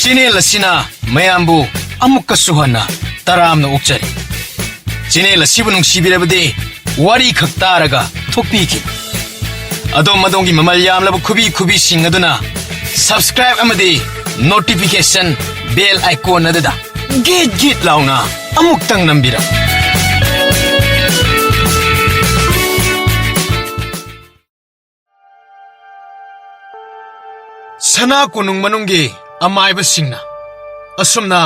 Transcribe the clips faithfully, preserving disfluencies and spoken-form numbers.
Channel ꯑꯁꯤꯅ ꯃꯌꯥꯝꯕꯨ ꯑꯃꯨꯛꯀꯁꯨ ꯍꯟꯅ ꯇꯔꯥꯝꯅ ꯑꯣꯛꯆꯔꯤ꯫ ꯆꯦꯅꯦꯜ ꯑꯁꯤꯕꯨ ꯅꯨꯡꯁꯤꯕꯤꯔꯕꯗꯤ ꯋꯥꯔꯤ ꯈꯛ ꯇꯥꯔꯒ ꯊꯣꯛꯄꯤꯈꯤꯕ ꯑꯗꯣꯝ ꯑꯗꯣꯝꯒꯤ ꯃꯃꯜ ꯌꯥꯝꯂꯕ ꯈꯨꯕꯤ ꯈꯨꯕꯤꯁꯤꯡ ꯑꯗꯨꯅ subscribe ꯑꯃꯗꯤ notification bell icon ꯑꯗꯨꯗ ꯒꯤꯠ ꯒꯤꯠ ꯂꯥꯎꯅ ꯑꯃꯨꯛꯇꯪ ꯅꯝꯕꯤꯔꯝꯃꯨ꯫ ꯁꯅꯥ ꯀꯣꯅꯨꯡ ꯃꯅꯨꯡꯒꯤ ꯑꯃꯥꯏꯕꯁꯤꯡꯅ ꯑꯁꯨꯝꯅ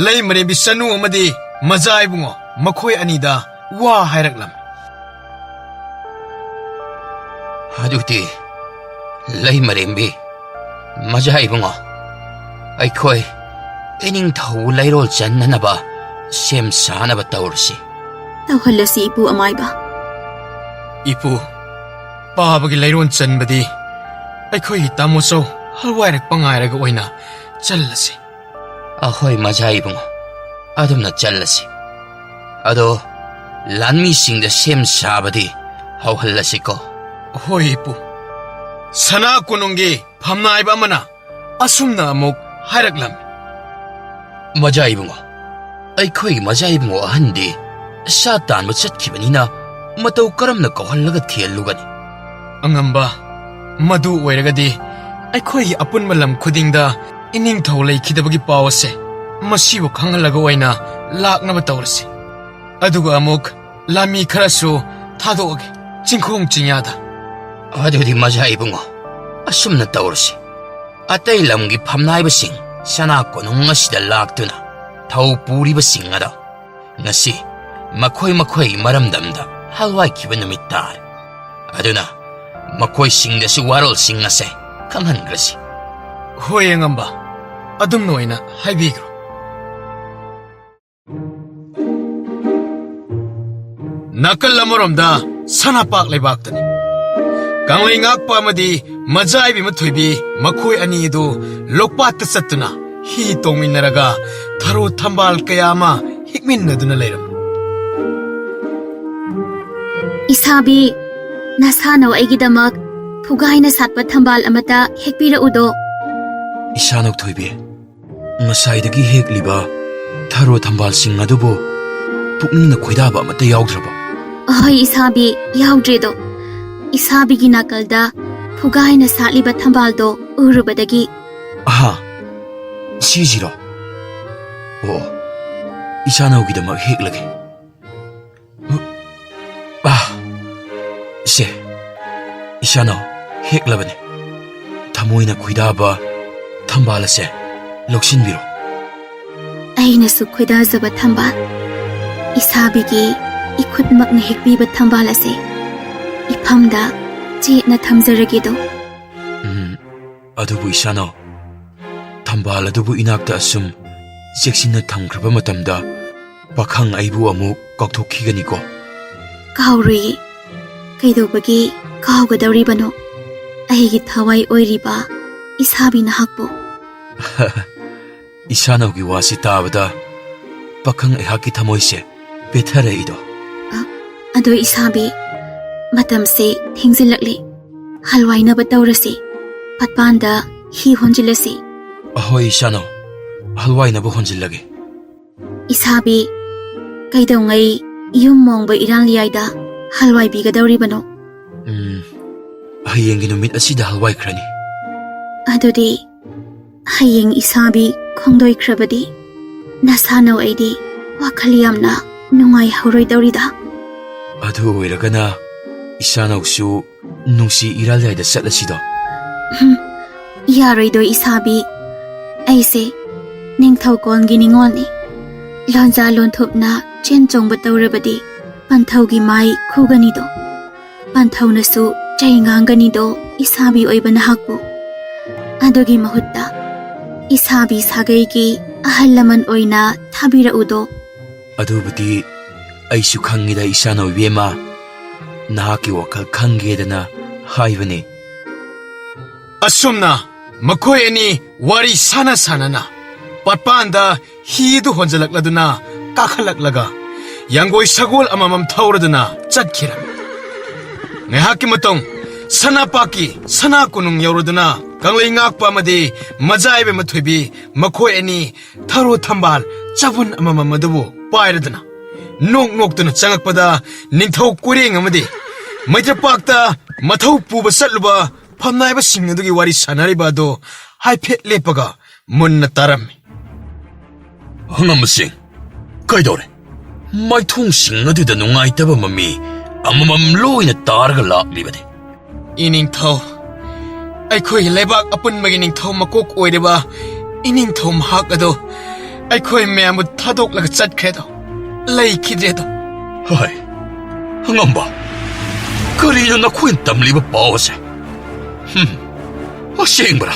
ꯂꯩꯃꯔꯦꯝꯕꯤ ꯆꯅꯨ ꯑꯃꯗꯤ ꯃꯖꯥ ꯏꯕꯨꯡꯉꯣ ꯃꯈꯣꯏ ꯑꯅꯤꯗ ꯋꯥ ꯍꯥꯏꯔꯛꯂꯝꯃꯤ꯫ ꯑꯗꯨꯗꯤ ꯂꯩꯃꯔꯦꯝꯕꯤ, ꯃꯖꯥ ꯏꯕꯨꯡꯉꯣ, ꯑꯩꯈꯣꯏ ꯏꯅꯤꯡꯊꯧ ꯂꯩꯔꯣꯜ ꯆꯟꯅꯅꯕ ꯁꯦꯝ ꯁꯥꯅꯕ ꯇꯧꯔꯁꯤ꯫ ꯇꯧꯍꯜꯂꯁꯤ, ꯏꯄꯨ ꯑꯃꯥꯏꯕ꯫ ꯏꯄꯨ, ꯄꯥꯕꯒꯤ ꯂꯩꯔꯣꯟ ꯆꯟꯕꯗꯤ ꯑꯩꯈꯣꯏꯒꯤ ꯇꯥꯃꯣꯆꯧ ꯍꯜꯋꯥꯏꯔꯛꯄ ꯉꯥꯏꯔꯒ ꯑꯣꯏꯅ ꯆꯜꯂꯁꯤ꯫ ꯑꯍꯣꯏ, ꯃꯖꯥ ꯏꯕꯨꯡꯉꯣ, ꯑꯗꯨꯝꯅ ꯆꯜꯂꯁꯤ꯫ ꯑꯗꯣ ꯂꯥꯟꯃꯤꯁꯤꯡꯗ ꯁꯦꯝ ꯁꯥꯕꯗꯤ ꯍꯧꯍꯜꯂꯁꯤꯀꯣ꯫ ꯍꯣꯏ, ꯏꯄꯨ꯫ ꯁꯅꯥ ꯀꯣꯅꯨꯡꯒꯤ ꯐꯝꯅꯥꯏꯕ ꯑꯃꯅ ꯑꯁꯨꯝꯅ ꯑꯃꯨꯛ ꯍꯥꯏꯔꯛꯂꯝꯃꯤ꯫ ꯃꯖꯥ ꯏꯕꯨꯡꯉꯣ, ꯑꯩꯈꯣꯏꯒꯤ ꯃꯖꯥ ꯏꯕꯨꯡꯉꯣ ꯑꯍꯟꯗꯤ ꯁꯥ ꯇꯥꯟꯕ ꯆꯠꯈꯤꯕꯅꯤꯅ ꯃꯇꯧ ꯀꯔꯝꯅ ꯀꯧꯍꯜꯂꯒ ꯊꯤꯍꯜꯂꯨꯒꯅꯤ? ꯑꯉꯝꯕ, ꯃꯗꯨ ꯑꯣꯏꯔꯒꯗꯤ ꯑꯩꯈꯣꯏꯒꯤ ꯑꯄꯨꯟꯕ ꯂꯝ ꯈꯨꯗꯤꯡꯗ ꯏꯅꯤꯡꯊꯧ ꯂꯩꯈꯤꯗꯕꯒꯤ ꯄꯥꯎ ꯑꯁꯦ ꯃꯁꯤꯕꯨ ꯈꯪꯍꯜꯂꯒ ꯑꯣꯏꯅ ꯂꯥꯛꯅꯕ ꯇꯧꯔꯁꯤ꯫ ꯑꯗꯨꯒ ꯑꯃꯨꯛ ꯂꯥꯟꯃꯤ ꯈꯔꯁꯨ ꯊꯥꯗꯣꯛꯑꯒꯦ ꯆꯤꯡꯈꯣꯡ ꯆꯤꯡꯌꯥꯗ꯫ ꯑꯗꯨꯗꯤ ꯃꯖꯥ ꯏꯕꯨꯡꯉꯣ, ꯑꯁꯨꯝꯅ ꯇꯧꯔꯁꯤ꯫ ꯑꯇꯩ ꯂꯝꯒꯤ ꯐꯝꯅꯥꯏꯕꯁꯤꯡ ꯁꯅꯥ ꯀꯣꯅꯨꯡ ꯑꯁꯤꯗ ꯂꯥꯛꯇꯨꯅ ꯊꯧ ꯄꯨꯔꯤꯕꯁꯤꯡ ꯑꯗꯣ ꯉꯁꯤ ꯃꯈꯣꯏ ꯃꯈꯣꯏꯒꯤ ꯃꯔꯝꯗꯝꯗ ꯍꯜꯋꯥꯏꯈꯤꯕ ꯅꯨꯃꯤꯠ ꯇꯥꯔꯦ꯫ ꯑꯗꯨꯅ ꯃꯈꯣꯏꯁꯤꯡꯗꯁꯨ ꯋꯥꯔꯣꯜꯁꯤꯡ ꯑꯁꯦ ꯈꯪꯍꯟꯈ꯭ꯔꯁꯤ꯫ ꯍꯣꯏ, ꯑꯉꯝꯕ, ꯑꯗꯨꯝꯅ ꯑꯣꯏꯅ ꯍꯥꯏꯕꯤꯈ꯭ꯔꯣ꯫ ꯅꯥꯀꯜ ꯑꯃꯔꯣꯝꯗ ꯁꯅꯥꯄꯥꯛ ꯂꯩꯕꯥꯛꯇꯅꯤ꯫ ꯀꯪꯂꯩ ꯉꯥꯛꯄ ꯑꯃꯗꯤ ꯃꯖꯥꯏꯕꯤ ꯃꯊꯣꯏꯕꯤ ꯃꯈꯣꯏ ꯑꯅꯤ ꯑꯗꯨ ꯂꯣꯛꯄꯥꯠꯇ ꯆꯠꯇꯨꯅ ꯍꯤ ꯇꯣꯡꯃꯤꯟꯅꯔꯒ ꯊꯔꯣ ꯊꯝꯕꯥꯜ ꯀꯌꯥ ꯑꯃ ꯍꯦꯛꯃꯤꯟꯅꯗꯨꯅ ꯂꯩꯔꯝꯃꯤ꯫ ꯏꯁꯥꯕꯤ, ꯅꯁꯥꯅꯧ ꯑꯩꯒꯤꯗꯃꯛ ꯐꯨꯒꯥꯏꯅ ꯁꯥꯠꯄ ꯊꯝꯕꯥꯜ ꯑꯃꯇ ꯍꯦꯛꯄꯤꯔꯛꯎꯗꯣ꯫ ꯏꯁꯥꯅꯧ ꯊꯣꯏꯕꯤ, ꯉꯁꯥꯏꯗꯒꯤ ꯍꯦꯛꯂꯤꯕ ꯊꯔꯣ ꯊꯝꯕꯥꯜꯁꯤꯡ ꯑꯗꯨꯕꯨ ꯄꯨꯛꯅꯤꯡꯅ ꯈꯣꯏꯗꯥꯕ ꯑꯃꯠꯇ ꯌꯥꯎꯗ꯭ꯔꯕꯣ? ꯑꯍꯣꯏ, ꯏꯁꯥꯕꯤ, ꯌꯥꯎꯗ꯭ꯔꯦꯗꯣ꯫ ꯏꯁꯥꯕꯤꯒꯤ ꯅꯥꯀꯜꯗ ꯐꯨꯒꯥꯏꯅ ꯁꯥꯠꯂꯤꯕ ꯊꯝꯕꯥꯜꯗꯣ ꯎꯔꯨꯕꯗꯒꯤ꯫ ꯑꯍꯥ, ꯁꯤꯁꯤꯔꯣ? ꯑꯣ, ꯏꯁꯥꯅꯧꯒꯤꯗꯃꯛ ꯍꯦꯛꯂꯒꯦ꯫ ꯑꯥ, ꯁꯦ, ꯏꯁꯥꯅꯧ ꯍꯦꯛꯂꯕꯅꯤ꯫ ꯊꯃꯣꯏꯅ ꯈꯣꯏꯗꯥꯕ ꯊꯝꯕꯥꯜ ꯑꯁꯦ ꯂꯧꯁꯤꯟꯕꯤꯔꯣ꯫ ꯑꯩꯅꯁꯨ ꯈꯣꯏꯗꯥꯖꯕ ꯊꯝꯕꯥꯜ, ꯏꯁꯥꯕꯤꯒꯤ ꯏꯈꯨꯠꯃꯛꯅ ꯍꯦꯛꯄꯤꯕ ꯊꯝꯕꯥꯜ ꯑꯁꯦ ꯏꯐꯝꯗ ꯆꯦꯠꯅ ꯊꯝꯖꯔꯒꯦꯗꯣ꯫ ꯎꯝ, ꯑꯗꯨꯕꯨ ꯏꯁꯥꯅꯧ, ꯊꯝꯕꯥꯜ ꯑꯗꯨꯕꯨ ꯏꯅꯥꯛꯇ ꯑꯁꯨꯝ ꯆꯦꯛꯁꯤꯟꯅ ꯊꯝꯈ꯭ꯔꯕ ꯃꯇꯝꯗ ꯄꯥꯈꯪ ꯑꯩꯕꯨ ꯑꯃꯨꯛ ꯀꯥꯎꯊꯣꯛꯈꯤꯒꯅꯤꯀꯣ꯫ ꯀꯥꯎꯔꯣꯏꯌꯦ꯫ ꯀꯩꯗꯧꯕꯒꯤ ꯀꯥꯎꯒꯗꯧꯔꯤꯕꯅꯣ? ꯑꯩꯒꯤ ꯊꯋꯥꯏ ꯑꯣꯏꯔꯤꯕ ꯏꯁꯥꯕꯤ ꯅꯍꯥꯛꯄꯨ꯫ ꯏꯁꯥꯅꯧꯒꯤ ꯋꯥꯁꯤ ꯇꯥꯕꯗ ꯄꯥꯈꯪ ꯑꯩꯍꯥꯛꯀꯤ ꯊꯃꯣꯏꯁꯦ ꯄꯦꯊꯔꯛꯏꯗꯣ꯫ ꯑꯗꯣ ꯏꯁꯥꯕꯤ, ꯃꯇꯝꯁꯦ ꯊꯦꯡꯖꯤꯜꯂꯛꯂꯦ꯫ ꯍꯜꯋꯥꯏꯅꯕ ꯇꯧꯔꯁꯤ꯫ ꯄꯠꯄꯥꯟꯗ ꯍꯤ ꯍꯣꯟꯖꯤꯜꯂꯁꯤ꯫ ꯑꯍꯣꯏ ꯏꯁꯥꯅꯧ, ꯍꯜꯋꯥꯏꯅꯕ ꯍꯣꯟꯖꯤꯜꯂꯒꯦ꯫ ꯏꯁꯥꯕꯤ, ꯀꯩꯗꯧꯉꯩ ꯌꯨꯝ ꯃꯣꯡꯕ ꯏꯔꯥꯜ ꯂꯤꯌꯥꯏꯗ ꯍꯜꯋꯥꯏꯕꯤꯒꯗꯧꯔꯤꯕꯅꯣ? ꯎꯝ, ꯍꯌꯦꯡꯒꯤ ꯅꯨꯃꯤꯠ ꯑꯁꯤꯗ ꯍꯜꯋꯥꯏꯈ꯭ꯔꯅꯤ꯫ ꯑꯗꯨꯗꯤ ꯍꯌꯦꯡ ꯏꯁꯥꯕꯤ ꯈꯣꯡꯗꯣꯏꯈ꯭ꯔꯕꯗꯤ ꯅꯁꯥꯅꯧ ꯑꯩꯗꯤ ꯋꯥꯈꯜ ꯌꯥꯝꯅ ꯅꯨꯡꯉꯥꯏꯍꯧꯔꯣꯏꯗꯧꯔꯤꯗ꯫ ꯑꯗꯨ ꯑꯣꯏꯔꯒꯅ ꯏꯁꯥꯅꯧꯁꯨ ꯅꯨꯡꯁꯤ ꯏꯔꯥꯜ ꯂꯤꯌꯥꯏꯗ ꯆꯠꯂꯁꯤꯗꯣ꯫ ꯍꯨꯝ, ꯌꯥꯔꯣꯏꯗꯣ ꯏꯁꯥꯕꯤ꯫ ꯑꯩꯁꯦ ꯅꯤꯡꯊꯧꯀꯣꯜꯒꯤ ꯅꯤꯉꯣꯜꯅꯤ꯫ ꯂꯣꯟꯖꯥ ꯂꯣꯟꯊꯨꯞꯅ ꯆꯦꯟ ꯆꯣꯡꯕ ꯇꯧꯔꯕꯗꯤ ꯄꯟꯊꯧꯒꯤ ꯃꯥꯏ ꯈꯨꯒꯅꯤꯗꯣ꯫ ꯄꯟꯊꯧꯅꯁꯨ ꯆꯩ ꯉꯥꯡꯒꯅꯤꯗꯣ ꯏꯁꯥꯕꯤ ꯑꯣꯏꯕ ꯅꯍꯥꯛꯄꯨ꯫ ꯑꯗꯨꯒꯤ ꯃꯍꯨꯠꯇ ꯏꯁꯥꯕꯤ ꯁꯥꯒꯩꯒꯤ ꯑꯍꯜ ꯂꯃꯟ ꯑꯣꯏꯅ ꯊꯥꯕꯤꯔꯛꯎꯗꯣ꯫ ꯑꯗꯨꯕꯨꯗꯤ ꯑꯩꯁꯨ ꯈꯪꯉꯤꯗ ꯏꯁꯥꯅꯧ ꯏꯕꯦꯝꯃ, ꯅꯍꯥꯛꯀꯤ ꯋꯥꯈꯜ ꯈꯪꯒꯦꯗꯅ ꯍꯥꯏꯕꯅꯤ꯫ ꯑꯁꯨꯝꯅ ꯃꯈꯣꯏ ꯑꯅꯤ ꯋꯥꯔꯤ ꯁꯥꯟꯅ ꯁꯥꯟꯅꯅ ꯄꯠꯄꯥꯟꯗ ꯍꯤꯗꯨ ꯍꯣꯟꯖꯜꯂꯛꯂꯗꯨꯅ ꯀꯥꯈꯠꯂꯛꯂꯒ ꯌꯥꯡꯒꯣꯏ ꯁꯒꯣꯜ ꯑꯃꯃꯝ ꯊꯧꯔꯗꯨꯅ ꯆꯠꯈꯤꯔꯝꯃꯤ꯫ ꯉꯥꯏꯍꯥꯛꯀꯤ ꯃꯇꯨꯡ ꯁꯅꯥꯄꯥꯛꯀꯤ ꯁꯅꯥ ꯀꯣꯅꯨꯡ ꯌꯧꯔꯗꯨꯅ ꯀꯪꯂꯩ ꯉꯥꯛꯄ ꯑꯃꯗꯤ ꯃꯖꯥꯏꯕ ꯃꯊꯣꯏꯕꯤ ꯃꯈꯣꯏ ꯑꯅꯤ ꯊꯔꯣ ꯊꯝꯕꯥꯜ ꯆꯕꯨꯟ ꯑꯃꯃꯝ ꯑꯗꯨꯕꯨ ꯄꯥꯏꯔꯗꯨꯅ ꯅꯣꯛ ꯅꯣꯛꯇꯨꯅ ꯆꯪꯉꯛꯄꯗ ꯅꯤꯡꯊꯧ ꯀꯣꯏꯔꯦꯡ ꯑꯃꯗꯤ ꯃꯩꯇ꯭ꯔꯄꯥꯛꯇ ꯃꯊꯧ ꯄꯨꯕ ꯆꯠꯂꯨꯕ ꯐꯝꯅꯥꯏꯕꯁꯤꯡ ꯑꯗꯨꯒꯤ ꯋꯥꯔꯤ ꯁꯥꯟꯅꯔꯤꯕ ꯑꯗꯨ ꯍꯥꯏꯐꯦꯠ ꯂꯦꯞꯄꯒ ꯃꯨꯟꯅ ꯇꯥꯔꯝꯃꯤ꯫ ꯑꯉꯝꯕꯁꯤꯡ, ꯀꯩꯗꯧꯔꯦ? ꯃꯥꯏꯊꯣꯡꯁꯤꯡ ꯑꯗꯨꯗ ꯅꯨꯡꯉꯥꯏꯇꯕ ꯃꯃꯤ ꯑꯃꯃꯝ ꯂꯣꯏꯅ ꯇꯥꯔꯒ ꯂꯥꯛꯂꯤꯕꯅꯤ꯫ ꯏꯅꯤꯡꯊꯧ, ꯑꯩꯈꯣꯏꯒꯤ ꯂꯩꯕꯥꯛ ꯑꯄꯨꯟꯕꯒꯤ ꯅꯤꯡꯊꯧ ꯃꯀꯣꯛ ꯑꯣꯏꯔꯤꯕ ꯏꯅꯤꯡꯊꯧ ꯃꯍꯥꯛ ꯑꯗꯣ ꯑꯩꯈꯣꯏ ꯃꯌꯥꯝꯕꯨ ꯊꯥꯗꯣꯛꯂꯒ ꯆꯠꯈ꯭ꯔꯦꯗꯣ, ꯂꯩꯈꯤꯗ꯭ꯔꯦꯗꯣ꯫ ꯍꯣꯏ, ꯑꯉꯝꯕ, ꯀꯔꯤꯅꯣ ꯅꯈꯣꯏꯅ ꯇꯝꯂꯤꯕ ꯄꯥꯎ ꯑꯁꯦ? ꯍꯝ, ꯑꯁꯦꯡꯕꯔꯥ?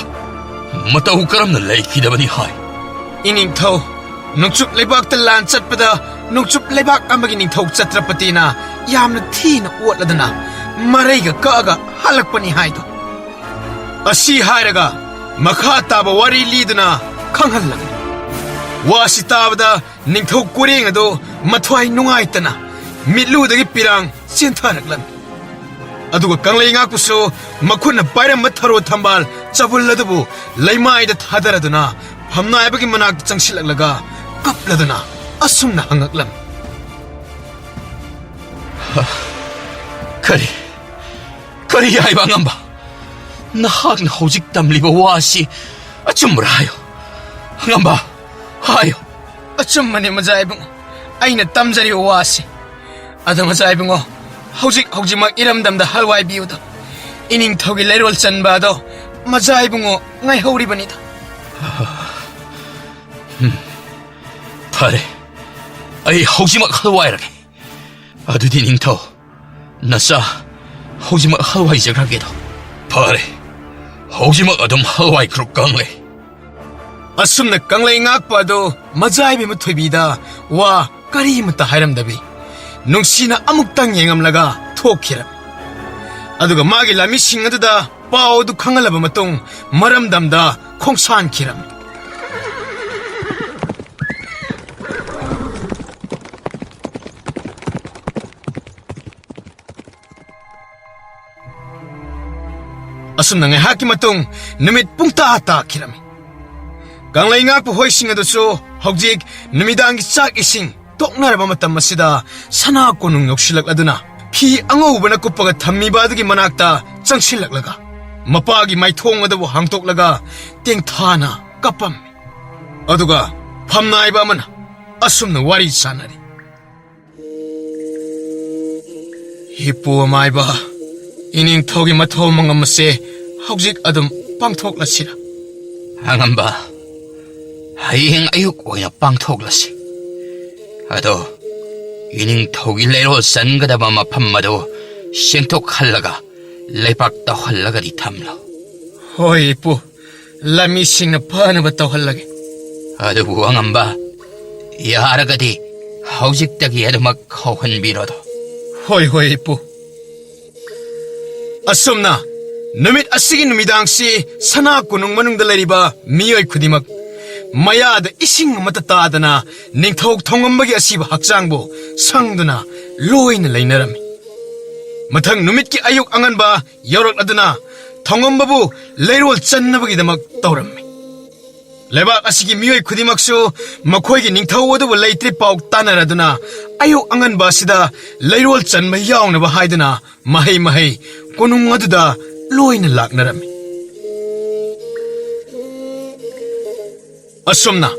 ꯃꯇꯧ ꯀꯔꯝꯅ ꯂꯩꯈꯤꯗꯕꯅꯤ ꯍꯥꯏ? ꯏꯅꯤꯡꯊꯧ, ꯅꯣꯡꯆꯨꯞ ꯂꯩꯕꯥꯛꯇ ꯂꯥꯟ ꯆꯠꯄꯗ ꯅꯣꯡꯆꯨꯞ ꯂꯩꯕꯥꯛ ꯑꯃꯒꯤ ꯅꯤꯡꯊꯧ ꯆꯇ꯭ꯔꯄꯇꯤꯅ ꯌꯥꯝꯅ ꯊꯤꯅ ꯑꯣꯠꯂꯗꯅ ꯃꯔꯩꯒ ꯀꯛꯑꯒ ꯍꯜꯂꯛꯄꯅꯤ ꯍꯥꯏꯗꯣ꯫ ꯑꯁꯤ ꯍꯥꯏꯔꯒ ꯃꯈꯥ ꯇꯥꯕ ꯋꯥꯔꯤ ꯂꯤꯗꯨꯅ ꯈꯪꯍꯜꯂꯒꯅꯤ꯫ ꯋꯥꯁꯤ ꯇꯥꯕꯗ ꯅꯤꯡꯊꯧ ꯀꯣꯏꯔꯦꯡ ꯑꯗꯣ ꯃꯊ꯭ꯋꯥꯏ ꯅꯨꯡꯉꯥꯏꯇꯅ ꯃꯤꯠꯂꯨꯗꯒꯤ ꯄꯤꯔꯥꯡ ꯆꯦꯟꯊꯔꯛꯂꯝꯃꯤ꯫ ꯑꯗꯨꯒ ꯀꯪꯂꯩ ꯉꯥꯛꯄꯁꯨ ꯃꯈꯨꯠꯅ ꯄꯥꯏꯔꯝꯕ ꯊꯔꯣ ꯊꯝꯕꯥꯜ ꯆꯕꯨꯜ ꯑꯗꯨꯕꯨ ꯂꯩꯃꯥꯏꯗ ꯊꯥꯗꯔꯗꯨꯅ ꯐꯝꯅꯥꯏꯕꯒꯤ ꯃꯅꯥꯛꯇ ꯆꯪꯁꯤꯜꯂꯛꯂꯒ ꯀꯞꯂꯗꯨꯅ ꯑꯁꯨꯝꯅ ꯍꯪꯉꯛꯂꯝꯃꯤ꯫ ꯀꯔꯤ? ꯀꯔꯤ ꯍꯥꯏꯕ, ꯑꯉꯝꯕ? ꯅꯍꯥꯛꯅ ꯍꯧꯖꯤꯛ ꯇꯝꯂꯤꯕ ꯋꯥ ꯑꯁꯤ ꯑꯆꯨꯝꯕ꯭ꯔꯥ ꯍꯥꯏꯌꯨ꯫ ꯑꯉꯝꯕ, ꯍꯥꯏꯌꯨ꯫ ꯑꯆꯨꯝꯕꯅꯤ, ꯃꯖꯥ ꯏꯕꯨꯡꯉꯣ꯫ ꯑꯩꯅ ꯇꯝꯖꯔꯤꯕ ꯋꯥ ꯑꯁꯤ꯫ ꯑꯗꯣ ꯃꯖꯥ ꯏꯕꯨꯡꯉꯣ, ꯍꯧꯖꯤꯛ ꯍꯧꯖꯤꯛꯃꯛ ꯏꯔꯝꯗꯝꯗ ꯍꯜꯋꯥꯏꯕꯤꯌꯨꯗ꯫ ꯏꯅꯤꯡꯊꯧꯒꯤ ꯂꯩꯔꯣꯜ ꯆꯟꯕ ꯑꯗꯣ ꯃꯖꯥ ꯏꯕꯨꯡꯉꯣ ꯉꯥꯏꯍꯧꯔꯤꯕꯅꯤꯗ꯫ ꯐꯔꯦ, ꯑꯩ ꯍꯧꯖꯤꯛꯃꯛ ꯍꯜꯋꯥꯏꯔꯒꯦ꯫ ꯑꯗꯨꯗꯤ ꯅꯤꯡꯊꯧ, ꯅꯆꯥ ꯍꯧꯖꯤꯛꯃꯛ ꯍꯜꯋꯥꯏꯖꯈ꯭ꯔꯒꯦꯗꯣ꯫ ꯐꯔꯦ, ꯍꯧꯖꯤꯛꯃꯛ ꯑꯗꯨꯝ ꯍꯜꯋꯥꯏꯈ꯭ꯔꯣ ꯀꯪꯂꯩ꯫ ꯑꯁꯨꯝꯅ ꯀꯪꯂꯩ ꯉꯥꯛꯄ ꯑꯗꯨ ꯃꯖꯥꯏꯕꯤ ꯃꯊꯣꯏꯕꯤꯗ ꯋꯥ ꯀꯔꯤꯃꯠꯇ ꯍꯥꯏꯔꯝꯗꯕꯤ ꯅꯨꯡꯁꯤꯅ ꯑꯃꯨꯛꯇꯪ ꯌꯦꯡꯉꯝꯂꯒ ꯊꯣꯛꯈꯤꯔꯝꯃꯤ꯫ ꯑꯗꯨꯒ ꯃꯥꯒꯤ ꯂꯥꯟꯃꯤꯁꯤꯡ ꯑꯗꯨꯗ ꯄꯥꯎ ꯑꯗꯨ ꯈꯪꯍꯜꯂꯕ ꯃꯇꯨꯡ ꯃꯔꯝꯗꯝꯗ ꯈꯣꯡꯁꯥꯟꯈꯤꯔꯝꯃꯤ꯫ ꯑꯁꯨꯝꯅ ꯉꯥꯏꯍꯥꯛꯀꯤ ꯃꯇꯨꯡ ꯅꯨꯃꯤꯠ ꯄꯨꯡꯇꯥ ꯇꯥꯈꯤꯔꯝꯃꯤ꯫ ꯀꯪꯂꯩ ꯉꯥꯛꯄ ꯍꯣꯏꯁꯤꯡ ꯑꯗꯨꯁꯨ ꯍꯧꯖꯤꯛ ꯅꯨꯃꯤꯗꯥꯡꯒꯤ ꯆꯥꯛ ꯏꯁꯤꯡ ꯇꯣꯛꯅꯔꯕ ꯃꯇꯝ ꯑꯁꯤꯗ ꯁꯅꯥ ꯀꯣꯅꯨꯡ ꯌꯧꯁꯤꯜꯂꯛꯂꯗꯨꯅ ꯐꯤ ꯑꯉꯧꯕꯅ ꯀꯨꯞꯄꯒ ꯊꯝꯃꯤꯕ ꯑꯗꯨꯒꯤ ꯃꯅꯥꯛꯇ ꯆꯪꯁꯤꯜꯂꯛꯂꯒ ꯃꯄꯥꯒꯤ ꯃꯥꯏꯊꯣꯡ ꯑꯗꯨꯕꯨ ꯍꯥꯡꯗꯣꯛꯂꯒ ꯇꯦꯡꯊꯥꯅ ꯀꯞꯄꯝꯃꯤ꯫ ꯑꯗꯨꯒ ꯐꯝꯅꯥꯏꯕ ꯑꯃꯅ ꯑꯁꯨꯝꯅ ꯋꯥꯔꯤ ꯁꯥꯟꯅꯔꯤ꯫ ꯏꯄꯨ ꯑꯃꯥꯏꯕ, ꯏꯅꯤꯡꯊꯧꯒꯤ ꯃꯊꯧ ꯃꯉꯝ ꯑꯁꯦ ꯍꯧꯖꯤꯛ ꯑꯗꯨꯝ ꯄꯥꯡꯊꯣꯛꯂꯁꯤꯔ? ꯑꯉꯝꯕ, ꯍꯌꯦꯡ ꯑꯌꯨꯛ ꯑꯣꯏꯅ ꯄꯥꯡꯊꯣꯛꯂꯁꯤ꯫ ꯑꯗꯣ ꯏꯅꯤꯡꯊꯧꯒꯤ ꯂꯩꯔꯣꯜ ꯆꯟꯒꯗꯕ ꯃꯐꯝ ꯑꯗꯨ ꯁꯦꯡꯗꯣꯛꯍꯜꯂꯒ ꯂꯩꯕꯥꯛ ꯇꯧꯍꯜꯂꯒꯗꯤ ꯊꯝꯂꯣ꯫ ꯍꯣꯏ ꯏꯄꯨ, ꯂꯥꯟꯃꯤꯁꯤꯡꯅ ꯐꯅꯕ ꯇꯧꯍꯜꯂꯒꯦ꯫ ꯑꯗꯨꯕꯨ ꯑꯉꯝꯕ, ꯌꯥꯔꯒꯗꯤ ꯍꯧꯖꯤꯛꯇꯒꯤ ꯑꯗꯨꯃꯛ ꯍꯧꯍꯟꯕꯤꯔꯣꯗꯣ꯫ ꯍꯣꯏ ꯍꯣꯏ ꯏꯄꯨ꯫ ꯑꯁꯨꯝꯅ ꯅꯨꯃꯤꯠ ꯑꯁꯤꯒꯤ ꯅꯨꯃꯤꯗꯥꯡꯁꯤ ꯁꯅꯥ ꯀꯣꯅꯨꯡ ꯃꯅꯨꯡꯗ ꯂꯩꯔꯤꯕ ꯃꯤꯑꯣꯏ ꯈꯨꯗꯤꯡꯃꯛ ꯃꯌꯥꯗ ꯏꯁꯤꯡ ꯑꯃꯠꯇ ꯇꯥꯗꯅ ꯅꯤꯡꯊꯧ ꯊꯣꯡꯉꯝꯕꯒꯤ ꯑꯁꯤꯕ ꯍꯛꯆꯥꯡꯕꯨ ꯁꯪꯗꯨꯅ ꯂꯣꯏꯅ ꯂꯩꯅꯔꯝꯃꯤ꯫ ꯃꯊꯪ ꯅꯨꯃꯤꯠꯀꯤ ꯑꯌꯨꯛ ꯑꯉꯟꯕ ꯌꯧꯔꯛꯂꯗꯨꯅ ꯊꯣꯡꯉꯝꯕꯕꯨ ꯂꯩꯔꯣꯜ ꯆꯟꯅꯕꯒꯤꯗꯃꯛ ꯇꯧꯔꯝꯃꯤ꯫ ꯂꯩꯕꯥꯛ ꯑꯁꯤꯒꯤ ꯃꯤꯑꯣꯏ ꯈꯨꯗꯤꯡꯃꯛꯁꯨ ꯃꯈꯣꯏꯒꯤ ꯅꯤꯡꯊꯧ ꯑꯗꯨꯕꯨ ꯂꯩꯇ꯭ꯔꯤ ꯄꯥꯎ ꯇꯥꯅꯔꯗꯨꯅ ꯑꯌꯨꯛ ꯑꯉꯟꯕ ꯑꯁꯤꯗ ꯂꯩꯔꯣꯜ ꯆꯟꯕ ꯌꯥꯎꯅꯕ ꯍꯥꯏꯗꯨꯅ ꯃꯍꯩ ꯃꯍꯩ ꯀꯣꯅꯨꯡ ꯑꯗꯨꯗ ꯂꯣꯏꯅ ꯂꯥꯛꯅꯔꯝꯃꯤ꯫ ꯑꯁꯨꯝꯅ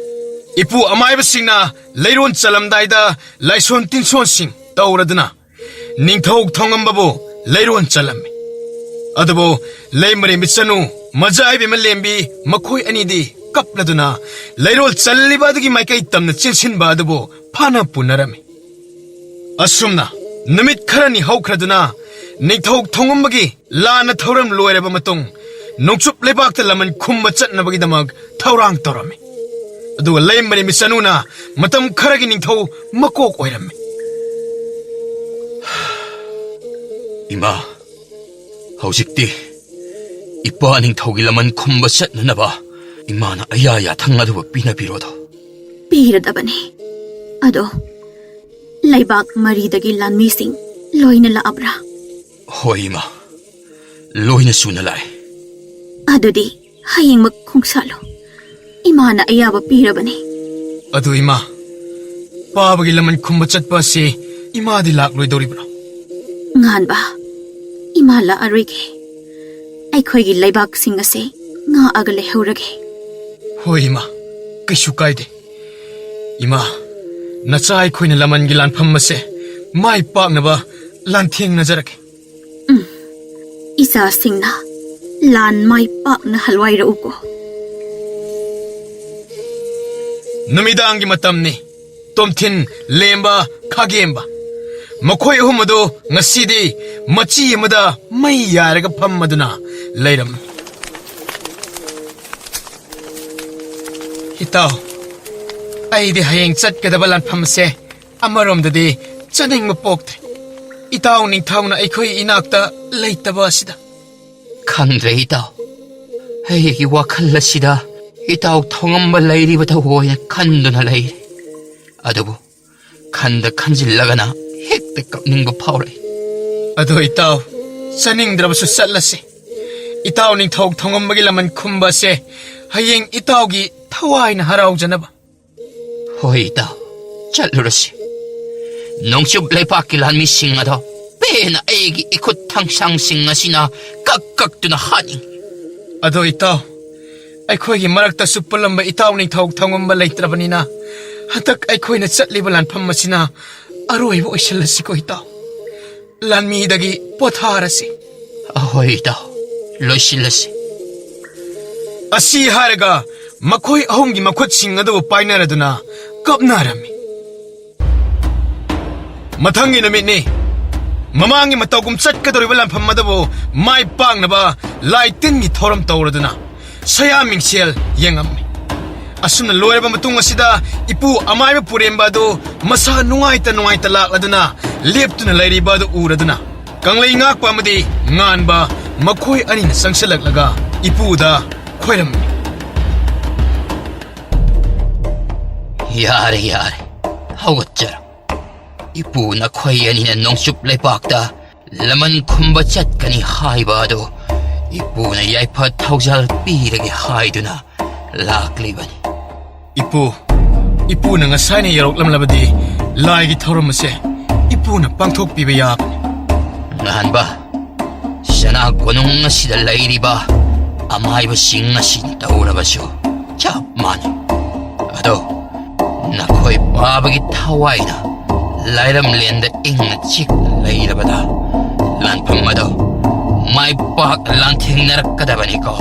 ꯏꯄꯨ ꯑꯃꯥꯏꯕꯁꯤꯡꯅ ꯂꯩꯔꯣꯟ ꯆꯜꯂꯝꯗꯥꯏꯗ ꯂꯥꯏꯁꯣꯟ ꯇꯤꯟꯁꯣꯟꯁꯤꯡ ꯇꯧꯔꯗꯨꯅ ꯅꯤꯡꯊꯧ ꯊꯣꯡꯉꯝꯕꯕꯨ ꯂꯩꯔꯣꯟ ꯆꯜꯂꯝꯃꯤ꯫ ꯑꯗꯨꯕꯨ ꯂꯩꯃꯔꯦꯝꯕꯤ ꯆꯅꯨ, ꯃꯖꯥꯏꯕꯤ ꯃꯂꯦꯝꯕꯤ ꯃꯈꯣꯏ ꯑꯅꯤꯗꯤ ꯀꯞꯂꯗꯨꯅ ꯂꯩꯔꯣꯜ ꯆꯜꯂꯤꯕ ꯑꯗꯨꯒꯤ ꯃꯥꯏꯀꯩ ꯇꯝꯅ ꯆꯦꯟꯁꯤꯟꯕ ꯑꯗꯨꯕꯨ ꯐꯥꯅ ꯄꯨꯅꯔꯝꯃꯤ꯫ ꯑꯁꯨꯝꯅ ꯅꯨꯃꯤꯠ ꯈꯔꯅꯤ ꯍꯧꯈ꯭ꯔꯗꯨꯅ ꯅꯤꯡꯊꯧ ꯊꯣꯡꯉꯝꯕꯒꯤ ꯂꯥꯟꯅ ꯊꯧꯔꯝ ꯂꯣꯏꯔꯕ ꯃꯇꯨꯡ ꯅꯣꯡꯆꯨꯞ ꯂꯩꯕꯥꯛꯇ ꯂꯃꯟ ꯈꯨꯝꯕ ꯆꯠꯅꯕꯒꯤꯗꯃꯛ ꯊꯧꯔꯥꯡ ꯇꯧꯔꯝꯃꯤ꯫ ꯑꯗꯨꯒ ꯂꯩꯃꯔꯦꯝꯕꯤ ꯆꯅꯨꯅ ꯃꯇꯝ ꯈꯔꯒꯤ ꯅꯤꯡꯊꯧ ꯃꯀꯣꯛ ꯑꯣꯏꯔꯝꯃꯤ꯫ ꯏꯃꯥ, ꯍꯧꯖꯤꯛꯇꯤ ꯏꯄꯥ ꯅꯤꯡꯊꯧꯒꯤ ꯂꯃꯟ ꯈꯨꯝꯕ ꯆꯠꯅꯅꯕ ꯏꯃꯥꯅ ꯑꯌꯥ ꯌꯥꯊꯪ ꯑꯗꯨꯕꯨ ꯄꯤꯅꯕꯤꯔꯣꯗꯣ꯫ ꯄꯤꯔꯗꯕꯅꯤ꯫ ꯑꯗꯣ ꯂꯩꯕꯥꯛ ꯃꯔꯤꯗꯒꯤ ꯂꯥꯟꯃꯤꯁꯤꯡ ꯂꯣꯏꯅ ꯂꯥꯛꯑꯕ꯭ꯔꯥ? ꯍꯣꯏ ꯏꯃꯥ, ꯂꯣꯏꯅ ꯁꯨꯅ ꯂꯥꯛꯑꯦ꯫ ꯑꯗꯨꯗꯤ ꯍꯌꯦꯡꯃꯛ ꯈꯣꯡꯁꯥꯠꯂꯨ꯫ ꯏꯃꯥꯅ ꯑꯌꯥꯕ ꯄꯤꯔꯕꯅꯤ꯫ ꯑꯗꯨ ꯏꯃꯥ, ꯄꯥꯕꯒꯤ ꯂꯃꯟ ꯈꯨꯝꯕ ꯆꯠꯄ ꯑꯁꯤ ꯏꯃꯥꯗꯤ ꯂꯥꯛꯂꯣꯏꯗꯧꯔꯤꯕ꯭ꯔꯣ? ꯉꯥꯟꯕ, ꯏꯃꯥ ꯂꯥꯛꯑꯔꯣꯏꯒꯦ꯫ ꯑꯩꯈꯣꯏꯒꯤ ꯂꯩꯕꯥꯛꯁꯤꯡ ꯑꯁꯤ ꯉꯥꯛꯑꯒ ꯂꯩꯍꯧꯔꯒꯦ꯫ ꯍꯣꯏ ꯏꯃꯥ, ꯀꯩꯁꯨ ꯀꯥꯏꯗꯦ꯫ ꯏꯃꯥ, ꯅꯆꯥ ꯑꯩꯈꯣꯏꯅ ꯂꯃꯟꯒꯤ ꯂꯥꯟꯐꯝ ꯑꯁꯦ ꯃꯥꯏ ꯄꯥꯛꯅꯕ ꯂꯥꯟꯊꯦꯡꯅꯖꯔꯒꯦ꯫ ꯎꯝ, ꯏꯆꯥꯁꯤꯡꯅ ꯂꯥꯟ ꯃꯥꯏ ꯄꯥꯛꯅ ꯍꯜꯋꯥꯏꯔꯛꯎꯀꯣ꯫ ꯅꯨꯃꯤꯗꯥꯡꯒꯤ ꯃꯇꯝꯅꯤ꯫ ꯇꯣꯝꯊꯤꯟ, ꯂꯦꯝꯕ, ꯈꯥꯒꯦꯝꯕ, ꯃꯈꯣꯏ ꯑꯍꯨꯝ ꯑꯗꯨ ꯉꯁꯤꯗꯤ ꯃꯆꯤ ꯑꯃꯗ ꯃꯩ ꯌꯥꯏꯔꯒ ꯐꯝꯃꯗꯨꯅ ꯂꯩꯔꯝꯃꯤ꯫ ꯏꯇꯥꯎ, ꯑꯩꯗꯤ ꯍꯌꯦꯡ ꯆꯠꯀꯗꯕ ꯂꯥꯟꯐꯝ ꯑꯁꯦ ꯑꯃꯔꯣꯝꯗꯗꯤ ꯆꯠꯅꯤꯡꯕ ꯄꯣꯛꯇ꯭ꯔꯦ꯫ ꯏꯇꯥꯎ ꯅꯤꯡꯊꯧꯅ ꯑꯩꯈꯣꯏ ꯏꯅꯥꯛꯇ ꯂꯩꯇꯕ ꯑꯁꯤꯗ꯫ ꯈꯪꯗ꯭ꯔꯦ ꯏꯇꯥꯎ, ꯑꯩꯒꯤ ꯋꯥꯈꯜ ꯑꯁꯤꯗ ꯏꯇꯥꯎ ꯊꯣꯉꯝꯕ ꯂꯩꯔꯤꯕꯗ ꯑꯣꯏꯅ ꯈꯟꯗꯨꯅ ꯂꯩꯔꯦ꯫ ꯑꯗꯨꯕꯨ ꯈꯟꯗ ꯈꯟꯖꯤꯜꯂꯒꯅ ꯍꯦꯛꯇ ꯀꯞꯅꯤꯡꯕ ꯐꯥꯎꯔꯛꯏ꯫ ꯑꯗꯣ ꯏꯇꯥꯎ, ꯆꯠꯅꯤꯡꯗ꯭ꯔꯕꯁꯨ ꯆꯠꯂꯁꯤ꯫ ꯏꯇꯥꯎ ꯅꯤꯡꯊꯧ ꯊꯣꯉꯝꯕꯒꯤ ꯂꯃꯟ ꯈꯨꯝꯕ ꯑꯁꯦ ꯍꯌꯦꯡ ꯏꯇꯥꯎꯒꯤ ꯊꯋꯥꯏꯅ ꯍꯔꯥꯎꯖꯅꯕ꯫ ꯍꯣꯏ ꯏꯇꯥꯎ, ꯆꯠꯂꯨꯔꯁꯤ꯫ ꯅꯣꯡꯆꯨꯞ ꯂꯩꯄꯥꯛꯀꯤ ꯂꯥꯟꯃꯤꯁꯤꯡ ꯑꯗꯣ ꯄꯦꯟꯅ ꯑꯩꯒꯤ ꯏꯈꯨꯠ ꯊꯥꯡꯁꯥꯡꯁꯤꯡ ꯑꯁꯤꯅ ꯀꯛ ꯀꯛꯇꯨꯅ ꯍꯥꯠꯅꯤꯡꯏ꯫ ꯑꯗꯣ ꯏꯇꯥꯎ, ꯑꯩꯈꯣꯏꯒꯤ ꯃꯔꯛꯇꯁꯨ ꯄꯨꯜꯂꯝꯕ ꯏꯇꯥꯎ ꯅꯤꯡꯊꯧ ꯊꯣꯉꯝꯕ ꯂꯩꯇ꯭ꯔꯕꯅꯤꯅ ꯍꯟꯗꯛ ꯑꯩꯈꯣꯏꯅ ꯆꯠꯂꯤꯕ ꯂꯥꯟꯐꯝ ꯑꯁꯤꯅ ꯑꯔꯣꯏꯕ ꯑꯣꯏꯁꯤꯜꯂꯁꯤꯀꯣ ꯏꯇꯥꯎ꯫ ꯂꯥꯟꯃꯤꯗꯒꯤ ꯄꯣꯊꯥꯔꯁꯤ꯫ ꯑꯍꯣꯏ ꯏꯇꯥꯎ, ꯂꯣꯏꯁꯤꯜꯂꯁꯤ꯫ ꯑꯁꯤ ꯍꯥꯏꯔꯒ ꯃꯈꯣꯏ ꯑꯍꯨꯝꯒꯤ ꯃꯈꯨꯠꯁꯤꯡ ꯑꯗꯨꯕꯨ ꯄꯥꯏꯅꯔꯗꯨꯅ ꯀꯞꯅꯔꯝꯃꯤ꯫ ꯃꯊꯪꯒꯤ ꯅꯨꯃꯤꯠꯅꯤ꯫ ꯃꯃꯥꯡꯒꯤ ꯃꯇꯧꯒꯨꯝ ꯆꯠꯀꯗꯧꯔꯤꯕ ꯂꯥꯟꯐꯝ ꯑꯗꯨꯕꯨ ꯃꯥꯏ ꯄꯥꯛꯅꯕ ꯂꯥꯏ ꯇꯤꯟꯒꯤ ꯊꯧꯔꯝ ꯇꯧꯔꯗꯨꯅ ꯁꯌꯥ ꯃꯤꯡꯁꯦꯜ ꯌꯦꯡꯉꯝꯃꯤ꯫ ꯑꯁꯨꯝꯅ ꯂꯣꯏꯔꯕ ꯃꯇꯨꯡ ꯑꯁꯤꯗ ꯏꯄꯨ ꯑꯃꯥꯏꯕ ꯄꯨꯔꯦꯝꯕ ꯑꯗꯨ ꯃꯁꯥ ꯅꯨꯡꯉꯥꯏꯇ ꯅꯨꯡꯉꯥꯏꯇ ꯂꯥꯛꯂꯗꯨꯅ ꯂꯦꯞꯇꯨꯅ ꯂꯩꯔꯤꯕ ꯑꯗꯨ ꯎꯔꯗꯨꯅ ꯀꯪꯂꯩ ꯉꯥꯛꯄ ꯑꯃꯗꯤ ꯉꯥꯟꯕ ꯃꯈꯣꯏ ꯑꯅꯤꯅ ꯆꯪꯁꯤꯜꯂꯛꯂꯒ ꯏꯄꯨꯗ ꯈꯣꯏꯔꯝꯃꯤ꯫ ꯌꯥꯔꯦ, ꯌꯥꯔꯦ, ꯍꯧꯒꯠꯆꯔꯣ꯫ ꯏꯄꯨ ꯅꯈꯣꯏ ꯑꯅꯤꯅ ꯅꯣꯡꯆꯨꯞ ꯂꯩꯄꯥꯛꯇ ꯂꯃꯟ ꯈꯨꯝꯕ ꯆꯠꯀꯅꯤ ꯍꯥꯏꯕ ꯑꯗꯨ ꯏꯄꯨꯅ ꯌꯥꯏꯐ ꯊꯧꯖꯥꯜ ꯄꯤꯔꯒꯦ ꯍꯥꯏꯗꯨꯅ ꯂꯥꯛꯂꯤꯕꯅꯤ꯫ ꯏꯄꯨ, ꯏꯄꯨꯅ ꯉꯁꯥꯏꯅ ꯌꯧꯔꯛꯂꯝꯂꯕꯗꯤ ꯂꯥꯏꯒꯤ ꯊꯧꯔꯝ ꯑꯁꯦ ꯏꯄꯨꯅ ꯄꯥꯡꯊꯣꯛꯄꯤꯕ ꯌꯥꯕꯅꯤ꯫ ꯉꯍꯥꯟꯕ, ꯁꯅꯥ ꯀꯣꯅꯨꯡ ꯑꯁꯤꯗ ꯂꯩꯔꯤꯕ ꯑꯃꯥꯏꯕꯁꯤꯡ ꯑꯁꯤꯅ ꯇꯧꯔꯕꯁꯨ ꯆꯞ ꯃꯥꯟꯅꯩ꯫ ꯑꯗꯣ ꯅꯈꯣꯏ ꯄꯥꯕꯒꯤ ꯊꯋꯥꯏꯅ ꯂꯥꯏꯔꯝꯂꯦꯟꯗ ꯏꯪꯅ ꯆꯤꯛꯅ ꯂꯩꯔꯕꯗ ꯂꯥꯟꯐꯝ ꯑꯗꯣ ꯃꯥꯏ ꯄꯥꯛꯅ ꯂꯥꯟꯊꯦꯡꯅꯔꯛꯀꯗꯕꯅꯤꯀꯣ꯫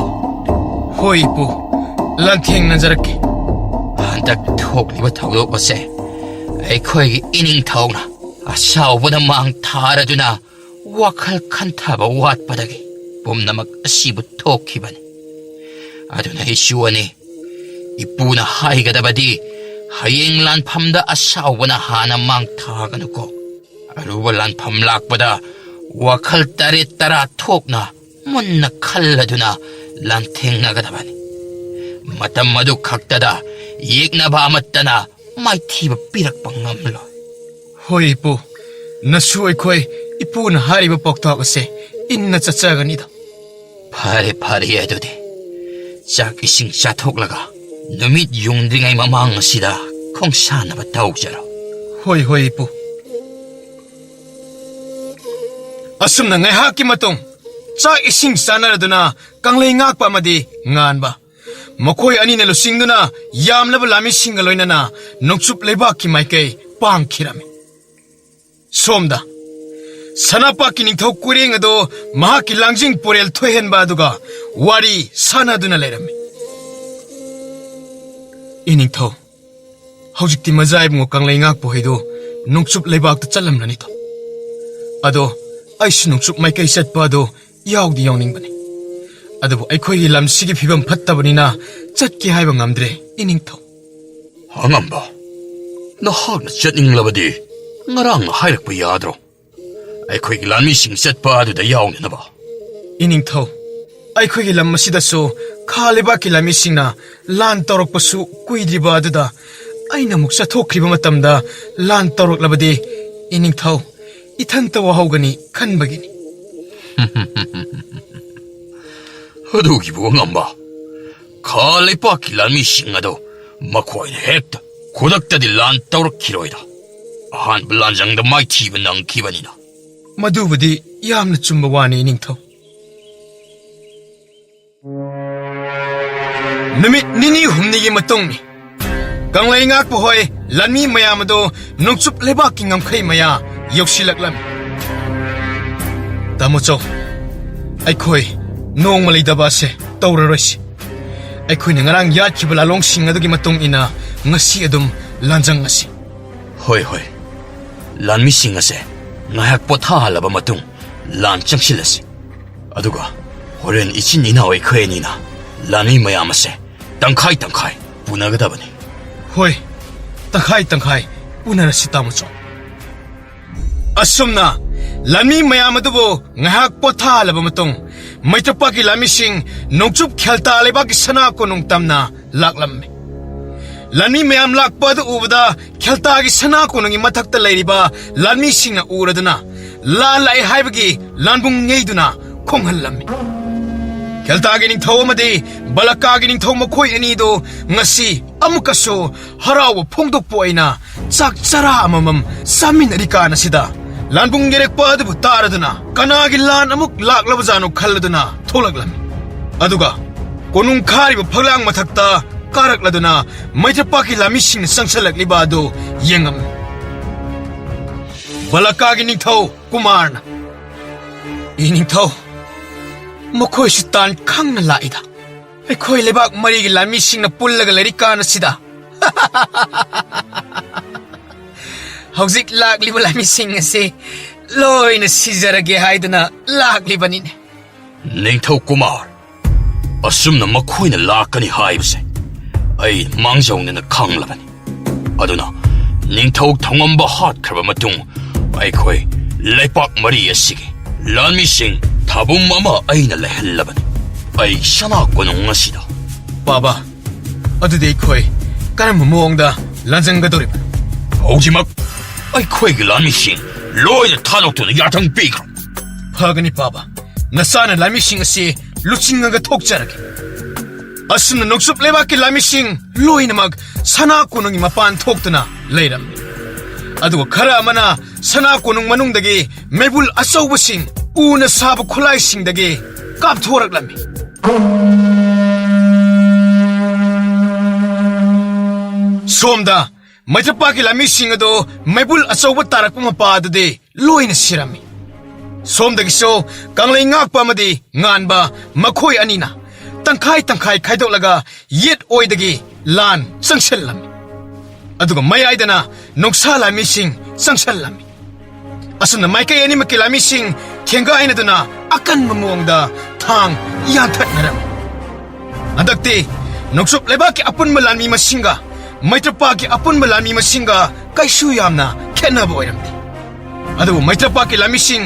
ꯍꯣꯏ ꯏꯄꯨ, ꯂꯥꯟꯊꯦꯡꯅꯖꯔꯛꯀꯦ꯫ ꯍꯟꯗꯛ ꯊꯣꯛꯂꯤꯕ ꯊꯧꯗꯣꯛ ꯑꯁꯦ ꯑꯩꯈꯣꯏꯒꯤ ꯏꯅꯤꯡꯊꯧꯅ ꯑꯁꯥꯎꯕꯅ ꯃꯥꯡ ꯊꯥꯔꯗꯨꯅ ꯋꯥꯈꯜ ꯈꯟꯊꯕ ꯋꯥꯠꯄꯗꯒꯤ ꯄꯨꯝꯅꯃꯛ ꯑꯁꯤꯕꯨ ꯊꯣꯛꯈꯤꯕꯅꯤ꯫ ꯑꯗꯨꯅ ꯏꯁꯨ ꯑꯅꯤ, ꯏꯄꯨꯅ ꯍꯥꯏꯒꯗꯕꯗꯤ ꯍꯌꯦꯡ ꯂꯥꯟꯐꯝꯗ ꯑꯁꯥꯎꯕꯅ ꯍꯥꯟꯅ ꯃꯥꯡ ꯊꯥꯒꯅꯨꯀꯣ꯫ ꯑꯔꯨꯕ ꯂꯥꯟꯐꯝ ꯂꯥꯛꯄꯗ ꯋꯥꯈꯜ ꯇꯔꯦꯠ ꯇꯔꯥ ꯊꯣꯛꯅ ꯃꯨꯟꯅ ꯈꯜꯂꯗꯨꯅ ꯂꯥꯟꯊꯦꯡꯅꯒꯗꯕꯅꯤ꯫ ꯃꯇꯝ ꯑꯗꯨ ꯈꯛꯇꯗ ꯌꯦꯛꯅꯕ ꯑꯃꯠꯇꯅ ꯃꯥꯏꯊꯤꯕ ꯄꯤꯔꯛꯄ ꯉꯝꯂꯣꯏ꯫ ꯍꯣꯏ ꯏꯄꯨ, ꯅꯁꯨ ꯑꯩꯈꯣꯏ ꯏꯄꯨꯅ ꯍꯥꯏꯔꯤꯕ ꯄꯥꯎꯇꯥꯛ ꯑꯁꯦ ꯏꯟꯅ ꯆꯠꯆꯒꯅꯤꯗ꯫ ꯐꯔꯦ, ꯐꯔꯦ, ꯑꯗꯨꯗꯤ ꯆꯥꯛ ꯏꯁꯤꯡ ꯆꯥꯊꯣꯛꯂꯒ ꯅꯨꯃꯤꯠ ꯌꯨꯡꯗ꯭ꯔꯤꯉꯩ ꯃꯃꯥꯡ ꯑꯁꯤꯗ ꯈꯣꯡꯁꯥꯟꯅꯕ ꯇꯧꯖꯔꯣ꯫ ꯍꯣꯏ, ꯍꯣꯏ ꯏꯄꯨ꯫ ꯑꯁꯨꯝꯅ ꯉꯥꯏꯍꯥꯛꯀꯤ ꯃꯇꯨꯡ ꯆꯥꯛ ꯏꯁꯤꯡ ꯆꯥꯅꯔꯗꯨꯅ ꯀꯪꯂꯩ ꯉꯥꯛꯄ ꯑꯃꯗꯤ ꯉꯥꯟꯕ, ꯃꯈꯣꯏ ꯑꯅꯤꯅ ꯂꯨꯆꯤꯡꯗꯨꯅ ꯌꯥꯝꯂꯕ ꯂꯥꯟꯃꯤꯁꯤꯡꯒ ꯂꯣꯏꯅꯅ ꯅꯣꯡꯆꯨꯞ ꯂꯩꯕꯥꯛꯀꯤ ꯃꯥꯏꯀꯩ ꯄꯥꯡꯈꯤꯔꯝꯃꯤ꯫ ꯁꯣꯝꯗ ꯁꯅꯥꯄꯥꯛꯀꯤ ꯅꯤꯡꯊꯧ ꯀꯨꯏꯔꯦꯡ ꯑꯗꯣ ꯃꯍꯥꯛꯀꯤ ꯂꯥꯡꯖꯤꯡ ꯄꯨꯔꯦꯜ ꯊꯣꯏꯍꯟꯕ ꯑꯗꯨꯒ ꯋꯥꯔꯤ ꯁꯥꯟꯅꯗꯨꯅ ꯂꯩꯔꯝꯃꯤ꯫ ꯏꯅꯤꯡꯊꯧ, ꯍꯧꯖꯤꯛꯇꯤ ꯃꯖꯥ ꯏꯕꯨꯡꯉꯣ ꯀꯪꯂꯩ ꯉꯥꯛꯄ ꯍꯣꯏꯗꯨ ꯅꯣꯡꯆꯨꯞ ꯂꯩꯕꯥꯛꯇ ꯆꯠꯂꯝꯂꯅꯤꯗꯣ꯫ ꯑꯗꯣ ꯑꯩꯁꯨ ꯅꯣꯡꯆꯨꯞ ꯃꯥꯏꯀꯩ ꯆꯠꯄ ꯑꯗꯣ ꯌꯥꯎꯗꯤ ꯌꯥꯎꯅꯤꯡꯕꯅꯤ꯫ ꯑꯗꯨꯕꯨ ꯑꯩꯈꯣꯏꯒꯤ ꯂꯝꯁꯤꯒꯤ ꯐꯤꯕꯝ ꯐꯠꯇꯕꯅꯤꯅ ꯆꯠꯀꯦ ꯍꯥꯏꯕ ꯉꯝꯗ꯭ꯔꯦ, ꯏꯅꯤꯡꯊꯧ꯫ ꯑꯉꯝꯕ, ꯅꯍꯥꯛꯅ ꯆꯠꯅꯤꯡꯂꯕꯗꯤ ꯉꯔꯥꯡꯅ ꯍꯥꯏꯔꯛꯄ ꯌꯥꯗ꯭ꯔꯣ? ꯑꯩꯈꯣꯏꯒꯤ ꯂꯥꯟꯃꯤꯁꯤꯡ ꯆꯠꯄ ꯑꯗꯨꯗ ꯌꯥꯎꯅꯅꯕ꯫ ꯏꯅꯤꯡꯊꯧ, ꯑꯩꯈꯣꯏꯒꯤ ꯂꯝ ꯑꯁꯤꯗꯁꯨ ꯈꯥ ꯂꯩꯕꯥꯛꯀꯤ ꯂꯥꯟꯃꯤꯁꯤꯡꯅ ꯂꯥꯟ ꯇꯧꯔꯛꯄꯁꯨ ꯀꯨꯏꯗ꯭ꯔꯤꯕ ꯑꯗꯨꯗ ꯑꯩꯅ ꯑꯃꯨꯛ ꯆꯠꯊꯣꯛꯈ꯭ꯔꯤꯕ ꯃꯇꯝꯗ ꯂꯥꯟ ꯇꯧꯔꯛꯂꯕꯗꯤ ꯏꯅꯤꯡꯊꯧ, ꯏꯊꯟꯇ ꯋꯥꯍꯧꯒꯅꯤ ꯈꯟꯕꯒꯤꯅꯤ꯫ ꯑꯗꯨꯒꯤꯕꯨ ꯑꯉꯝꯕ? ꯈꯥ ꯂꯩꯄꯥꯛꯀꯤ ꯂꯥꯟꯃꯤꯁꯤꯡ ꯑꯗꯨ ꯃꯈꯣꯏꯅ ꯍꯦꯛꯇ ꯈꯨꯗꯛꯇꯗꯤ ꯂꯥꯟ ꯇꯧꯔꯛꯈꯤꯔꯣꯏꯗ꯫ ꯑꯍꯥꯟꯕ ꯂꯥꯟꯖꯪꯗ ꯃꯥꯏꯊꯤꯕ ꯅꯪꯈꯤꯕꯅꯤꯅ꯫ ꯃꯗꯨꯕꯨꯗꯤ ꯌꯥꯝꯅ ꯆꯨꯝꯕ ꯋꯥꯅꯤ, ꯏꯅꯤꯡꯊꯧ꯫ ꯅꯨꯃꯤꯠ ꯅꯤꯅꯤ ꯍꯨꯝꯅꯤꯒꯤ ꯃꯇꯨꯡꯅꯤ꯫ ꯀꯪꯂꯩ ꯉꯥꯛꯄ ꯍꯣꯏ ꯂꯥꯟꯃꯤ ꯃꯌꯥꯝ ꯑꯗꯨ ꯅꯣꯡꯆꯨꯞ ꯂꯩꯕꯥꯛꯀꯤ ꯉꯝꯈꯩ ꯃꯌꯥ ꯌꯧꯁꯤꯜꯂꯛꯂꯝꯃꯤ꯫ ꯇꯥꯃꯣꯆꯧ, ꯑꯩꯈꯣꯏ ꯅꯣꯡꯃ ꯂꯩꯇꯕ ꯑꯁꯦ ꯇꯧꯔꯔꯣꯏꯁꯤ꯫ ꯑꯩꯈꯣꯏꯅ ꯉꯔꯥꯡ ꯌꯥꯠꯈꯤꯕ ꯂꯥꯂꯣꯡꯁꯤꯡ ꯑꯗꯨꯒꯤ ꯃꯇꯨꯡ ꯏꯟꯅ ꯉꯁꯤ ꯑꯗꯨꯝ ꯂꯥꯟꯖꯪꯉꯁꯤ꯫ ꯍꯣꯏ, ꯍꯣꯏ꯫ ꯂꯥꯟꯃꯤꯁꯤꯡ ꯑꯁꯦ ꯉꯥꯏꯍꯥꯛ ꯄꯣꯊꯥꯍꯜꯂꯕ ꯃꯇꯨꯡ ꯂꯥꯟ ꯆꯪꯁꯤꯜꯂꯁꯤ꯫ ꯑꯗꯨꯒ ꯍꯣꯔꯦꯟ ꯏꯆꯤꯟ ꯏꯅꯥꯎ ꯑꯩꯈꯣꯏ ꯑꯅꯤꯅ ꯂꯥꯟꯃꯤ ꯃꯌꯥꯝ ꯑꯁꯦ ꯇꯪꯈꯥꯏ ꯇꯪꯈꯥꯏ ꯄꯨꯅꯒꯗꯕꯅꯤ꯫ ꯍꯣꯏ, ꯇꯪꯈꯥꯏ ꯇꯪꯈꯥꯏ ꯄꯨꯅꯔꯁꯤ, ꯇꯥꯃꯣꯆꯧ꯫ ꯑꯁꯨꯝꯅ ꯂꯥꯟꯃꯤ ꯃꯌꯥꯝ ꯑꯗꯨꯕꯨ ꯉꯥꯏꯍꯥꯛ ꯄꯣꯊꯥꯍꯜꯂꯕ ꯃꯇꯨꯡ, ꯃꯩꯇ꯭ꯔꯄꯥꯛꯀꯤ ꯂꯥꯟꯃꯤꯁꯤꯡ ꯅꯣꯡꯆꯨꯞ ꯈꯦꯜꯇꯥ ꯂꯩꯕꯥꯛꯀꯤ ꯁꯅꯥ ꯀꯣꯅꯨꯡ ꯇꯝꯅ ꯂꯥꯛꯂꯝꯃꯤ꯫ ꯂꯥꯟꯃꯤ ꯃꯌꯥꯝ ꯂꯥꯛꯄ ꯑꯗꯨ ꯎꯕꯗ ꯈꯦꯜꯇꯥꯒꯤ ꯁꯅꯥ ꯀꯣꯅꯨꯡꯒꯤ ꯃꯊꯛꯇ ꯂꯩꯔꯤꯕ ꯂꯥꯟꯃꯤꯁꯤꯡꯅ ꯎꯔꯗꯨꯅ ꯂꯥꯟ ꯂꯥꯛꯑꯦ ꯍꯥꯏꯕꯒꯤ ꯂꯥꯟꯕꯨꯡ ꯌꯩꯗꯨꯅ ꯈꯣꯡꯍꯜꯂꯝꯃꯤ꯫ ꯈꯦꯜꯇꯥꯒꯤ ꯅꯤꯡꯊꯧ ꯑꯃꯗꯤ ꯕꯂꯀꯥꯒꯤ ꯅꯤꯡꯊꯧ ꯃꯈꯣꯏ ꯑꯅꯤꯗꯨ ꯉꯁꯤ ꯑꯃꯨꯛꯀꯁꯨ ꯍꯔꯥꯎꯕ ꯐꯣꯡꯗꯣꯛꯄ ꯑꯣꯏꯅ ꯆꯥꯛ ꯆꯔꯥ ꯑꯃꯃꯝ ꯆꯥꯃꯤꯟꯅꯔꯤꯀꯥꯟ ꯑꯁꯤꯗ ꯂꯥꯟꯕꯨꯡ ꯌꯩꯔꯛꯄ ꯑꯗꯨꯕꯨ ꯇꯥꯔꯗꯨꯅ ꯀꯅꯥꯒꯤ ꯂꯥꯟ ꯑꯃꯨꯛ ꯂꯥꯛꯂꯕꯖꯥꯠꯅꯣ ꯈꯜꯂꯗꯨꯅ ꯊꯣꯛꯂꯛꯂꯝꯃꯤ꯫ ꯑꯗꯨꯒ ꯀꯣꯅꯨꯡ ꯈꯥꯔꯤꯕ ꯐꯛꯂꯥꯡ ꯃꯊꯛꯇ ꯀꯥꯔꯛꯂꯗꯨꯅ ꯃꯩꯇ꯭ꯔꯄꯥꯛꯀꯤ ꯂꯥꯟꯃꯤꯁꯤꯡꯅ ꯆꯪꯁꯜꯂꯛꯂꯤꯕ ꯑꯗꯨ ꯌꯦꯡꯉꯝꯃꯤ꯫ ꯕꯂꯀꯥꯒꯤ ꯅꯤꯡꯊꯧ ꯀꯨꯃꯥꯔꯅ, "ꯏꯅꯤꯡꯊꯧ, ꯃꯈꯣꯏꯁꯨ ꯇꯥꯟ ꯈꯪꯅ ꯂꯥꯛꯏꯗ꯫ ꯑꯩꯈꯣꯏ ꯂꯩꯕꯥꯛ ꯃꯔꯤꯒꯤ ꯂꯥꯟꯃꯤꯁꯤꯡꯅ ꯄꯨꯜꯂꯒ ꯂꯩꯔꯤꯀꯥꯟ ꯑꯁꯤꯗ ꯍꯧꯖꯤꯛ ꯂꯥꯛꯂꯤꯕ ꯂꯥꯟꯃꯤꯁꯤꯡ ꯑꯁꯤ ꯂꯣꯏꯅ ꯁꯤꯖꯔꯒꯦ ꯍꯥꯏꯗꯨꯅ ꯂꯥꯛꯂꯤꯕꯅꯤꯅꯦ꯫" ꯅꯤꯡꯊꯧ ꯀꯨꯃꯥꯔ, ꯑꯁꯨꯝꯅ ꯃꯈꯣꯏꯅ ꯂꯥꯛꯀꯅꯤ ꯍꯥꯏꯕꯁꯦ ꯑꯩ ꯃꯥꯡꯖꯧꯅꯅ ꯈꯪꯂꯕꯅꯤ꯫ ꯑꯗꯨꯅ ꯅꯤꯡꯊꯧ ꯊꯧꯉꯝꯕ ꯍꯥꯠꯈ꯭ꯔꯕ ꯃꯇꯨꯡ ꯑꯩꯈꯣꯏ ꯂꯩꯄꯥꯛ ꯃꯔꯤ ꯑꯁꯤꯒꯤ ꯂꯥꯟꯃꯤꯁꯤꯡ ꯊꯥꯕꯨꯝ ꯑꯃ ꯑꯩꯅ ꯂꯩꯍꯜꯂꯕꯅꯤ꯫ ꯑꯩ ꯁꯅꯥ ꯀꯣꯅꯨꯡ ꯑꯁꯤꯗ꯫ ꯕꯥꯕꯥ, ꯑꯗꯨꯗꯤ ꯑꯩꯈꯣꯏ ꯀꯔꯝꯕ ꯃꯑꯣꯡꯗ ꯂꯥꯟꯖꯪꯒꯗꯧꯔꯤꯕꯅꯣ? ꯍꯧꯖꯤꯛꯃꯛ ꯑꯩꯈꯣꯏꯒꯤ ꯂꯥꯟꯃꯤꯁꯤꯡ ꯂꯣꯏꯅ ꯊꯥꯗꯣꯛꯇꯨꯅ ꯌꯥꯊꯪ ꯄꯤꯈ꯭ꯔꯣ꯫ ꯐꯒꯅꯤ ꯕꯥꯕꯥ, ꯅꯆꯥꯅ ꯂꯥꯟꯃꯤꯁꯤꯡ ꯑꯁꯤ ꯂꯨꯆꯤꯡꯉꯒ ꯊꯣꯛꯆꯔꯒꯦ꯫ ꯑꯁꯨꯝꯅ ꯅꯣꯡꯆꯨꯞ ꯂꯩꯕꯥꯛꯀꯤ ꯂꯥꯟꯃꯤꯁꯤꯡ ꯂꯣꯏꯅꯃꯛ ꯁꯅꯥ ꯀꯣꯅꯨꯡꯒꯤ ꯃꯄꯥꯟ ꯊꯣꯛꯇꯨꯅ ꯂꯩꯔꯝꯃꯤ꯫ ꯑꯗꯨꯒ ꯈꯔ ꯑꯃꯅ ꯁꯅꯥ ꯀꯣꯅꯨꯡ ꯃꯅꯨꯡꯗꯒꯤ ꯃꯩꯕꯨꯜ ꯑꯆꯧꯕꯁꯤꯡ, ꯎꯅ ꯁꯥꯕ ꯈꯨꯠꯂꯥꯏꯁꯤꯡꯗꯒꯤ ꯀꯥꯞꯊꯣꯔꯛꯂꯝꯃꯤ꯫ ꯁꯣꯝꯗ ꯃꯩꯇ꯭ꯔꯄꯥꯛꯀꯤ ꯂꯥꯟꯃꯤꯁꯤꯡ ꯑꯗꯨ ꯃꯩꯕꯨꯜ ꯑꯆꯧꯕ ꯇꯥꯔꯛꯄ ꯃꯄꯥ ꯑꯗꯨꯗꯤ ꯂꯣꯏꯅ ꯁꯤꯔꯝꯃꯤ꯫ ꯁꯣꯝꯗꯒꯤꯁꯨ ꯀꯪꯂꯩ ꯉꯥꯛꯄ ꯑꯃꯗꯤ ꯉꯥꯟꯕ, ꯃꯈꯣꯏ ꯑꯅꯤꯅ ꯇꯪꯈꯥꯏ ꯇꯪꯈꯥꯏ ꯈꯥꯏꯗꯣꯛꯂꯒ ꯌꯦꯠ ꯑꯣꯏꯗꯒꯤ ꯂꯥꯟ ꯆꯪꯁꯤꯜꯂꯝꯃꯤ꯫ ꯑꯗꯨꯒ ꯃꯌꯥꯏꯗꯅ ꯅꯣꯡꯁꯥ ꯂꯥꯟꯃꯤꯁꯤꯡ ꯆꯪꯁꯤꯜꯂꯝꯃꯤ꯫ ꯑꯁꯨꯝꯅ ꯃꯥꯏꯀꯩ ꯑꯅꯤꯃꯛꯀꯤ ꯂꯥꯟꯃꯤꯁꯤꯡ ꯊꯦꯡꯒꯥꯏꯅꯗꯨꯅ ꯑꯀꯟꯕ ꯃꯑꯣꯡꯗ ꯊꯥꯡ ꯌꯥꯟꯊꯠꯅꯔꯝꯃꯤ꯫ ꯍꯟꯗꯛꯇꯤ ꯅꯣꯡꯆꯨꯞ ꯂꯩꯕꯥꯛꯀꯤ ꯑꯄꯨꯟꯕ ꯂꯥꯟꯃꯤ ꯃꯁꯤꯡꯒ ꯃꯩꯇ꯭ꯔꯄꯥꯛꯀꯤ ꯑꯄꯨꯟꯕ ꯂꯥꯟꯃꯤ ꯃꯁꯤꯡꯒ ꯀꯩꯁꯨ ꯌꯥꯝꯅ ꯈꯦꯠꯅꯕ ꯑꯣꯏꯔꯝꯗꯦ꯫ ꯑꯗꯨꯕꯨ ꯃꯩꯇ꯭ꯔꯄꯥꯛꯀꯤ ꯂꯥꯟꯃꯤꯁꯤꯡ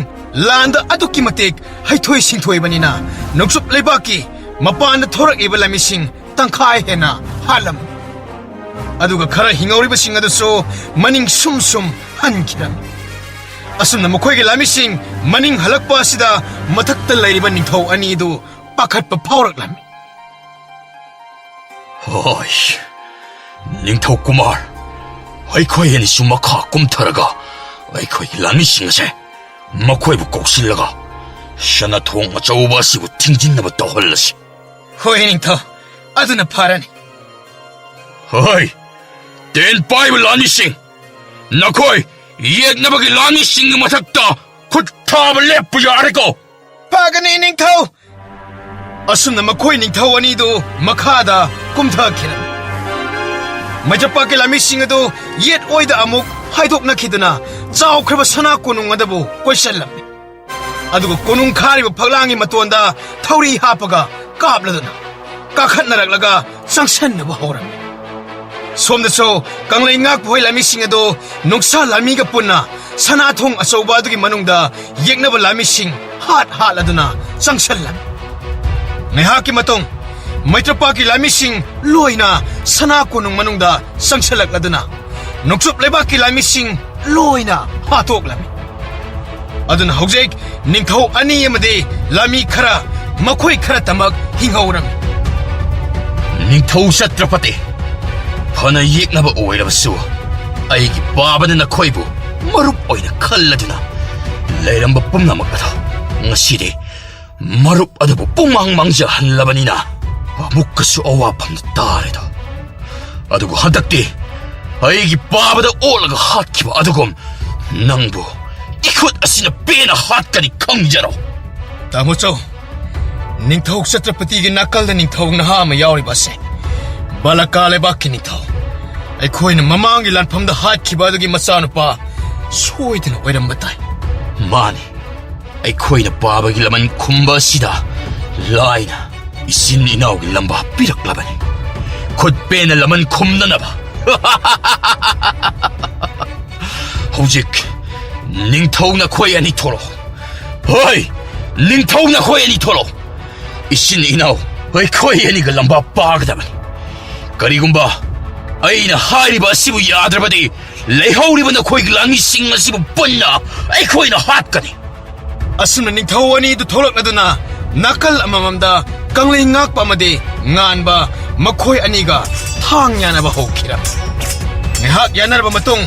ꯂꯥꯟꯗ ꯑꯗꯨꯛꯀꯤ ꯃꯇꯤꯛ ꯍꯩꯊꯣꯏ ꯁꯤꯡꯊꯣꯏꯕꯅꯤꯅ, ꯅꯣꯡꯆꯨꯞ ꯂꯩꯕꯥꯛꯀꯤ ꯃꯄꯥꯟꯗ ꯊꯣꯔꯛꯂꯤꯕ ꯂꯥꯟꯃꯤꯁꯤꯡ ꯇꯪꯈꯥꯏ ꯍꯦꯟꯅ ꯍꯥꯠꯂꯝꯃꯤ꯫ ꯑꯗꯨꯒ ꯈꯔ ꯍꯤꯡꯍꯧꯔꯤꯕꯁꯤꯡ ꯑꯗꯨꯁꯨ ꯃꯅꯤꯡ ꯁꯨꯝ ꯁꯨꯝ ꯍꯟꯈꯤꯔꯝꯃꯤ꯫ ꯑꯁꯨꯝꯅ ꯃꯈꯣꯏꯒꯤ ꯂꯥꯟꯃꯤꯁꯤꯡ ꯃꯅꯤꯡ ꯍꯜꯂꯛꯄ ꯑꯁꯤꯗ ꯃꯊꯛꯇ ꯂꯩꯔꯤꯕ ꯅꯤꯡꯊꯧ ꯑꯅꯤꯗꯨ ꯄꯥꯈꯠꯄ ꯐꯥꯎꯔꯛꯂꯝꯃꯤ꯫ ꯍꯣꯏ, ꯅꯤꯡꯊꯧ ꯀꯨꯃꯥꯔ, ꯑꯩꯈꯣꯏ ꯑꯅꯤꯁꯨ ꯃꯈꯥ ꯀꯨꯝꯊꯔꯒ ꯑꯩꯈꯣꯏꯒꯤ ꯂꯥꯟꯃꯤꯁꯤꯡ ꯑꯁꯦ ꯃꯈꯣꯏꯕꯨ ꯀꯧꯁꯤꯜꯂꯒ ꯁꯅꯥꯊꯣꯡ ꯑꯆꯧꯕ ꯑꯁꯤꯕꯨ ꯊꯤꯡꯖꯤꯟꯅꯕ ꯇꯧꯍꯜꯂꯁꯤ꯫ ꯍꯣꯏ ꯅꯤꯡꯊꯧ, ꯑꯗꯨꯅ ꯐꯔꯅꯤ꯫ ꯍꯣꯏ, ꯇꯦꯟ ꯄꯥꯏꯕ ꯂꯥꯟꯃꯤꯁꯤꯡ, ꯅꯈꯣꯏ ꯌꯦꯛꯅꯕꯒꯤ ꯂꯥꯟꯃꯤꯁꯤꯡꯒꯤ ꯃꯊꯛꯇ ꯈꯨꯠ ꯊꯥꯕ ꯂꯦꯞꯄꯨ ꯌꯥꯔꯦꯀꯣ? ꯐꯒꯅꯤ ꯅꯤꯡꯊꯧ꯫ ꯑꯁꯨꯝꯅ ꯃꯈꯣꯏ ꯅꯤꯡꯊꯧ ꯑꯅꯤꯗꯨ ꯃꯈꯥꯗ ꯀꯨꯝꯊꯈꯤꯔꯝꯃꯤ꯫ ꯃꯩꯇ꯭ꯔꯄꯥꯛꯀꯤ ꯂꯥꯟꯃꯤꯁꯤꯡ ꯑꯗꯨ ꯌꯦꯠ ꯑꯣꯏꯗ ꯑꯃꯨꯛ ꯍꯥꯏꯗꯣꯛꯅꯈꯤꯗꯨꯅ ꯆꯥꯎꯈ꯭ꯔꯕ ꯁꯅꯥ ꯀꯣꯅꯨꯡ ꯑꯗꯨꯕꯨ ꯀꯣꯏꯁꯤꯜꯂꯝꯃꯤ꯫ ꯑꯗꯨꯒ ꯀꯣꯅꯨꯡ ꯈꯥꯔꯤꯕ ꯐꯛꯂꯥꯡꯒꯤ ꯃꯇꯣꯟꯗ ꯊꯧꯔꯤ ꯍꯥꯞꯄꯒ ꯀꯥꯞꯂꯗꯨꯅ ꯀꯥꯈꯠꯅꯔꯛꯂꯒ ꯆꯪꯁꯟꯅꯕ ꯍꯧꯔꯝꯃꯤ꯫ ꯁꯣꯝꯗꯁꯨ ꯀꯪꯂꯩ ꯉꯥꯛꯄ ꯍꯣꯏ ꯂꯥꯟꯃꯤꯁꯤꯡ ꯑꯗꯨ ꯅꯣꯡꯁꯥ ꯂꯥꯟꯃꯤꯒ ꯄꯨꯟꯅ ꯁꯅꯥꯊꯣꯡ ꯑꯆꯧꯕ ꯑꯗꯨꯒꯤ ꯃꯅꯨꯡꯗ ꯌꯦꯛꯅꯕ ꯂꯥꯟꯃꯤꯁꯤꯡ ꯍꯥꯠ ꯍꯥꯠꯂꯗꯨꯅ ꯆꯪꯁꯜꯂꯝꯃꯤ꯫ ꯉꯥꯏꯍꯥꯛꯀꯤ ꯃꯇꯨꯡ ꯃꯩꯇ꯭ꯔꯄꯥꯛꯀꯤ ꯂꯥꯟꯃꯤꯁꯤꯡ ꯂꯣꯏꯅ ꯁꯅꯥ ꯀꯣꯅꯨꯡ ꯃꯅꯨꯡꯗ ꯆꯪꯁꯜꯂꯛꯂꯗꯨꯅ ꯅꯣꯡꯆꯨꯞ ꯂꯩꯕꯥꯛꯀꯤ ꯂꯥꯟꯃꯤꯁꯤꯡ ꯂꯣꯏꯅ ꯍꯥꯠꯇꯣꯛꯂꯝꯃꯤ꯫ ꯑꯗꯨꯅ ꯍꯧꯖꯤꯛ ꯅꯤꯡꯊꯧ ꯑꯅꯤ ꯑꯃꯗꯤ ꯂꯥꯟꯃꯤ ꯈꯔ ꯃꯈꯣꯏ ꯈꯔꯇꯃꯛ ꯍꯤꯡꯍꯧꯔꯝꯃꯤ꯫ ꯅꯤꯡꯊꯧ ꯆꯇ꯭ꯔꯄꯇꯤ, ꯐꯅ ꯌꯦꯛꯅꯕ ꯑꯣꯏꯔꯕꯁꯨ, ꯑꯩꯒꯤ ꯄꯥꯕꯅ ꯅꯈꯣꯏꯕꯨ ꯃꯔꯨꯞ ꯑꯣꯏꯅ ꯈꯜꯂꯗꯨꯅ ꯂꯩꯔꯝꯕ ꯄꯨꯝꯅꯃꯛ ꯑꯗꯣ ꯉꯁꯤꯗꯤ ꯃꯔꯨꯞ ꯑꯗꯨꯕꯨ ꯄꯨꯡꯃꯥꯡ ꯃꯥꯡꯖꯍꯜꯂꯕꯅꯤꯅ ꯑꯃꯨꯛꯀꯁꯨ ꯑꯋꯥꯐꯝꯗ ꯇꯥꯔꯦꯗꯣ꯫ ꯑꯗꯨꯕꯨ ꯍꯟꯗꯛꯇꯤ ꯑꯩꯒꯤ ꯄꯥꯕꯗ ꯑꯣꯠꯂꯒ ꯍꯥꯠꯈꯤꯕ ꯑꯗꯨꯒꯨꯝ ꯅꯪꯕꯨ ꯏꯈꯨꯠ ꯑꯁꯤꯅ ꯄꯦꯟꯅ ꯍꯥꯠꯀꯅꯤ, ꯈꯪꯖꯔꯣ꯫ ꯇꯥꯃꯣ ꯆꯧ, ꯅꯤꯡꯊꯧ ꯆꯇ꯭ꯔꯄꯇꯤꯒꯤ ꯅꯥꯀꯜꯗ ꯅꯤꯡꯊꯧ ꯅꯍꯥ ꯑꯃ ꯌꯥꯎꯔꯤꯕ ꯑꯁꯦ ꯕꯂꯀꯥ ꯂꯩꯕꯥꯛꯀꯤ ꯅꯤꯡꯊꯧ, ꯑꯩꯈꯣꯏꯅ ꯃꯃꯥꯡꯒꯤ ꯂꯥꯟꯐꯝꯗ ꯍꯥꯠꯈꯤꯕ ꯑꯗꯨꯒꯤ ꯃꯆꯥꯅꯨꯄꯥ ꯁꯣꯏꯗꯅ ꯑꯣꯏꯔꯝꯕ ꯇꯥꯏ꯫ ꯃꯥꯅꯤ, ꯑꯩꯈꯣꯏꯅ ꯄꯥꯕꯒꯤ ꯂꯃꯟ ꯈꯨꯝꯕ ꯑꯁꯤꯗ ꯂꯥꯏꯅ ꯏꯆꯤꯟ ꯏꯅꯥꯎꯒꯤ ꯂꯝꯕꯥ ꯄꯤꯔꯛꯂꯕꯅꯤ꯫ ꯈꯨꯠ ꯄꯦꯟꯅ ꯂꯃꯟ ꯈꯨꯝꯅꯅꯕ꯫ ꯍꯧꯖꯤꯛ ꯅꯤꯡꯊꯧ ꯅꯈꯣꯏ ꯑꯅꯤ ꯊꯣꯛꯂꯛꯑꯣ꯫ ꯍꯣꯏ, ꯅꯤꯡꯊꯧ ꯅꯈꯣꯏ ꯑꯅꯤ ꯊꯣꯛꯂꯛꯑꯣ꯫ ꯏꯆꯤꯟ ꯏꯅꯥꯎ ꯑꯩꯈꯣꯏ ꯑꯅꯤꯒ ꯂꯝꯕꯥ ꯄꯥꯒꯗꯕꯅꯤ꯫ ꯀꯔꯤꯒꯨꯝꯕ ꯑꯩꯅ ꯍꯥꯏꯔꯤꯕ ꯑꯁꯤꯕꯨ ꯌꯥꯗ꯭ꯔꯕꯗꯤ, ꯂꯩꯍꯧꯔꯤꯕ ꯅꯈꯣꯏꯒꯤ ꯂꯥꯟꯃꯤꯁꯤꯡ ꯑꯁꯤꯕꯨ ꯄꯨꯟꯅ ꯑꯩꯈꯣꯏꯅ ꯍꯥꯠꯀꯅꯤ꯫ ꯑꯁꯨꯝꯅ ꯅꯤꯡꯊꯧ ꯑꯅꯤꯗꯨ ꯊꯣꯛꯂꯛꯂꯗꯨꯅ ꯅꯥꯀꯜ ꯑꯃꯃꯝꯗ ꯀꯪꯂꯩ ꯉꯥꯛꯄ ꯑꯃꯗꯤ ꯉꯥꯟꯕ, ꯃꯈꯣꯏ ꯑꯅꯤꯒ ꯊꯥꯡ ꯌꯥꯅꯕ ꯍꯧꯈꯤꯔꯝꯃꯤ꯫ ꯉꯥꯏꯍꯥꯛ ꯌꯥꯅꯔꯕ ꯃꯇꯨꯡ,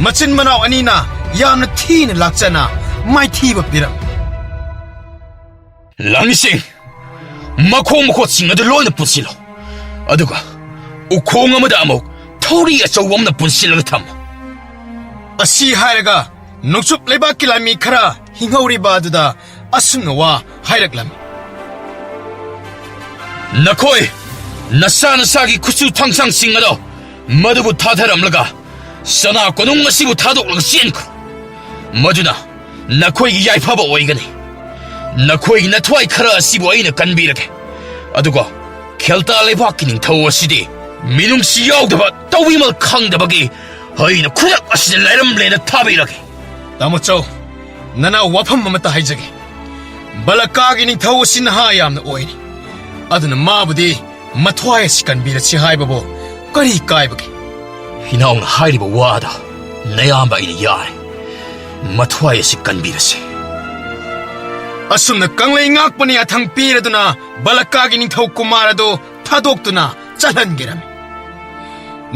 ꯃꯆꯤꯟ ꯃꯅꯥꯎ ꯑꯅꯤꯅ ꯌꯥꯝꯅ ꯊꯤꯅ ꯂꯥꯛꯆꯅ ꯃꯥꯏꯊꯤꯕ ꯄꯤꯔꯝꯃꯤ꯫ ꯂꯥꯟꯃꯤꯁꯤꯡ, ꯃꯈꯣꯡ ꯃꯈꯨꯠꯁꯤꯡ ꯑꯗꯨ ꯂꯣꯏꯅ ꯄꯨꯟꯁꯤꯜꯂꯣ, ꯑꯗꯨꯒ ꯎꯈꯣꯡ ꯑꯃꯗ ꯑꯃꯨꯛ ꯊꯧꯔꯤ ꯑꯆꯧꯕ ꯑꯃꯅ ꯄꯨꯟꯁꯤꯜꯂꯒ ꯊꯝꯃꯨ꯫ ꯑꯁꯤ ꯍꯥꯏꯔꯒ ꯅꯣꯡꯆꯨꯞ ꯂꯩꯕꯥꯛꯀꯤ ꯂꯥꯟꯃꯤ ꯈꯔ ꯍꯤꯡꯍꯧꯔꯤꯕ ꯑꯗꯨꯗ ꯑꯁꯨꯝꯅ ꯋꯥ ꯍꯥꯏꯔꯛꯂꯝꯃꯤ꯫ ꯅꯈꯣꯏ ꯅꯁꯥ ꯅꯁꯥꯒꯤ ꯈꯨꯠꯁꯨ ꯊꯥꯡꯁꯥꯡꯁꯤꯡ ꯑꯗꯣ ꯃꯗꯨꯕꯨ ꯊꯥꯊꯔꯝꯂꯒ ꯆꯅꯥ ꯀꯣꯅꯨꯡ ꯑꯁꯤꯕꯨ ꯊꯥꯗꯣꯛꯂꯒ ꯆꯦꯟꯈ꯭ꯔꯣ꯫ ꯃꯗꯨꯅ ꯅꯈꯣꯏꯒꯤ ꯌꯥꯏꯐꯕ ꯑꯣꯏꯒꯅꯤ꯫ ꯅꯈꯣꯏꯒꯤ ꯅꯊ꯭ꯋꯥꯏ ꯈꯔ ꯑꯁꯤꯕꯨ ꯑꯩꯅ ꯀꯟꯕꯤꯔꯒꯦ꯫ ꯑꯗꯨꯒ ꯈꯦꯜꯇꯥ ꯂꯩꯕꯥꯛꯀꯤ ꯅꯤꯡꯊꯧ ꯑꯁꯤꯗꯤ ꯃꯤꯅꯨꯡꯁꯤ ꯌꯥꯎꯗꯕ, ꯇꯧꯕꯤꯃꯜ ꯈꯪꯗꯕꯒꯤ ꯑꯩꯅ ꯈꯨꯗꯛ ꯑꯁꯤꯗ ꯂꯥꯏꯔꯝꯂꯦꯟꯗ ꯊꯥꯕꯤꯔꯒꯦ꯫ ꯇꯥꯃꯣ ꯆꯧ, ꯅꯅꯥꯎ ꯋꯥꯐꯝ ꯑꯃꯠꯇ ꯍꯥꯏꯖꯒꯦ꯫ ꯕꯂꯀꯥꯒꯤ ꯅꯤꯡꯊꯧ ꯑꯁꯤ ꯅꯍꯥ ꯌꯥꯝꯅ ꯑꯣꯏꯔꯤ꯫ ꯑꯗꯨꯅ ꯃꯥꯕꯨꯗꯤ ꯃꯊ꯭ꯋꯥꯏ ꯑꯁꯤ ꯀꯟꯕꯤꯔꯁꯤ ꯍꯥꯏꯕꯕꯨ ꯀꯔꯤ ꯀꯥꯏꯕꯒꯦ? ꯏꯅꯥꯎꯅ ꯍꯥꯏꯔꯤꯕ ꯋꯥꯗꯣ ꯅꯌꯥꯝꯕ ꯑꯩꯅ ꯌꯥꯔꯦ꯫ ꯃꯊ꯭ꯋꯥꯏ ꯑꯁꯤ ꯀꯟꯕꯤꯔꯁꯤ꯫ ꯑꯁꯨꯝꯅ ꯀꯪꯂꯩ ꯉꯥꯛꯄꯅ ꯌꯥꯊꯪ ꯄꯤꯔꯗꯨꯅ ꯕꯂꯛꯀꯥꯒꯤ ꯅꯤꯡꯊꯧ ꯀꯨꯃꯥꯔ ꯑꯗꯨ ꯊꯥꯗꯣꯛꯇꯨꯅ ꯆꯠꯍꯟꯈꯤꯔꯝꯃꯤ꯫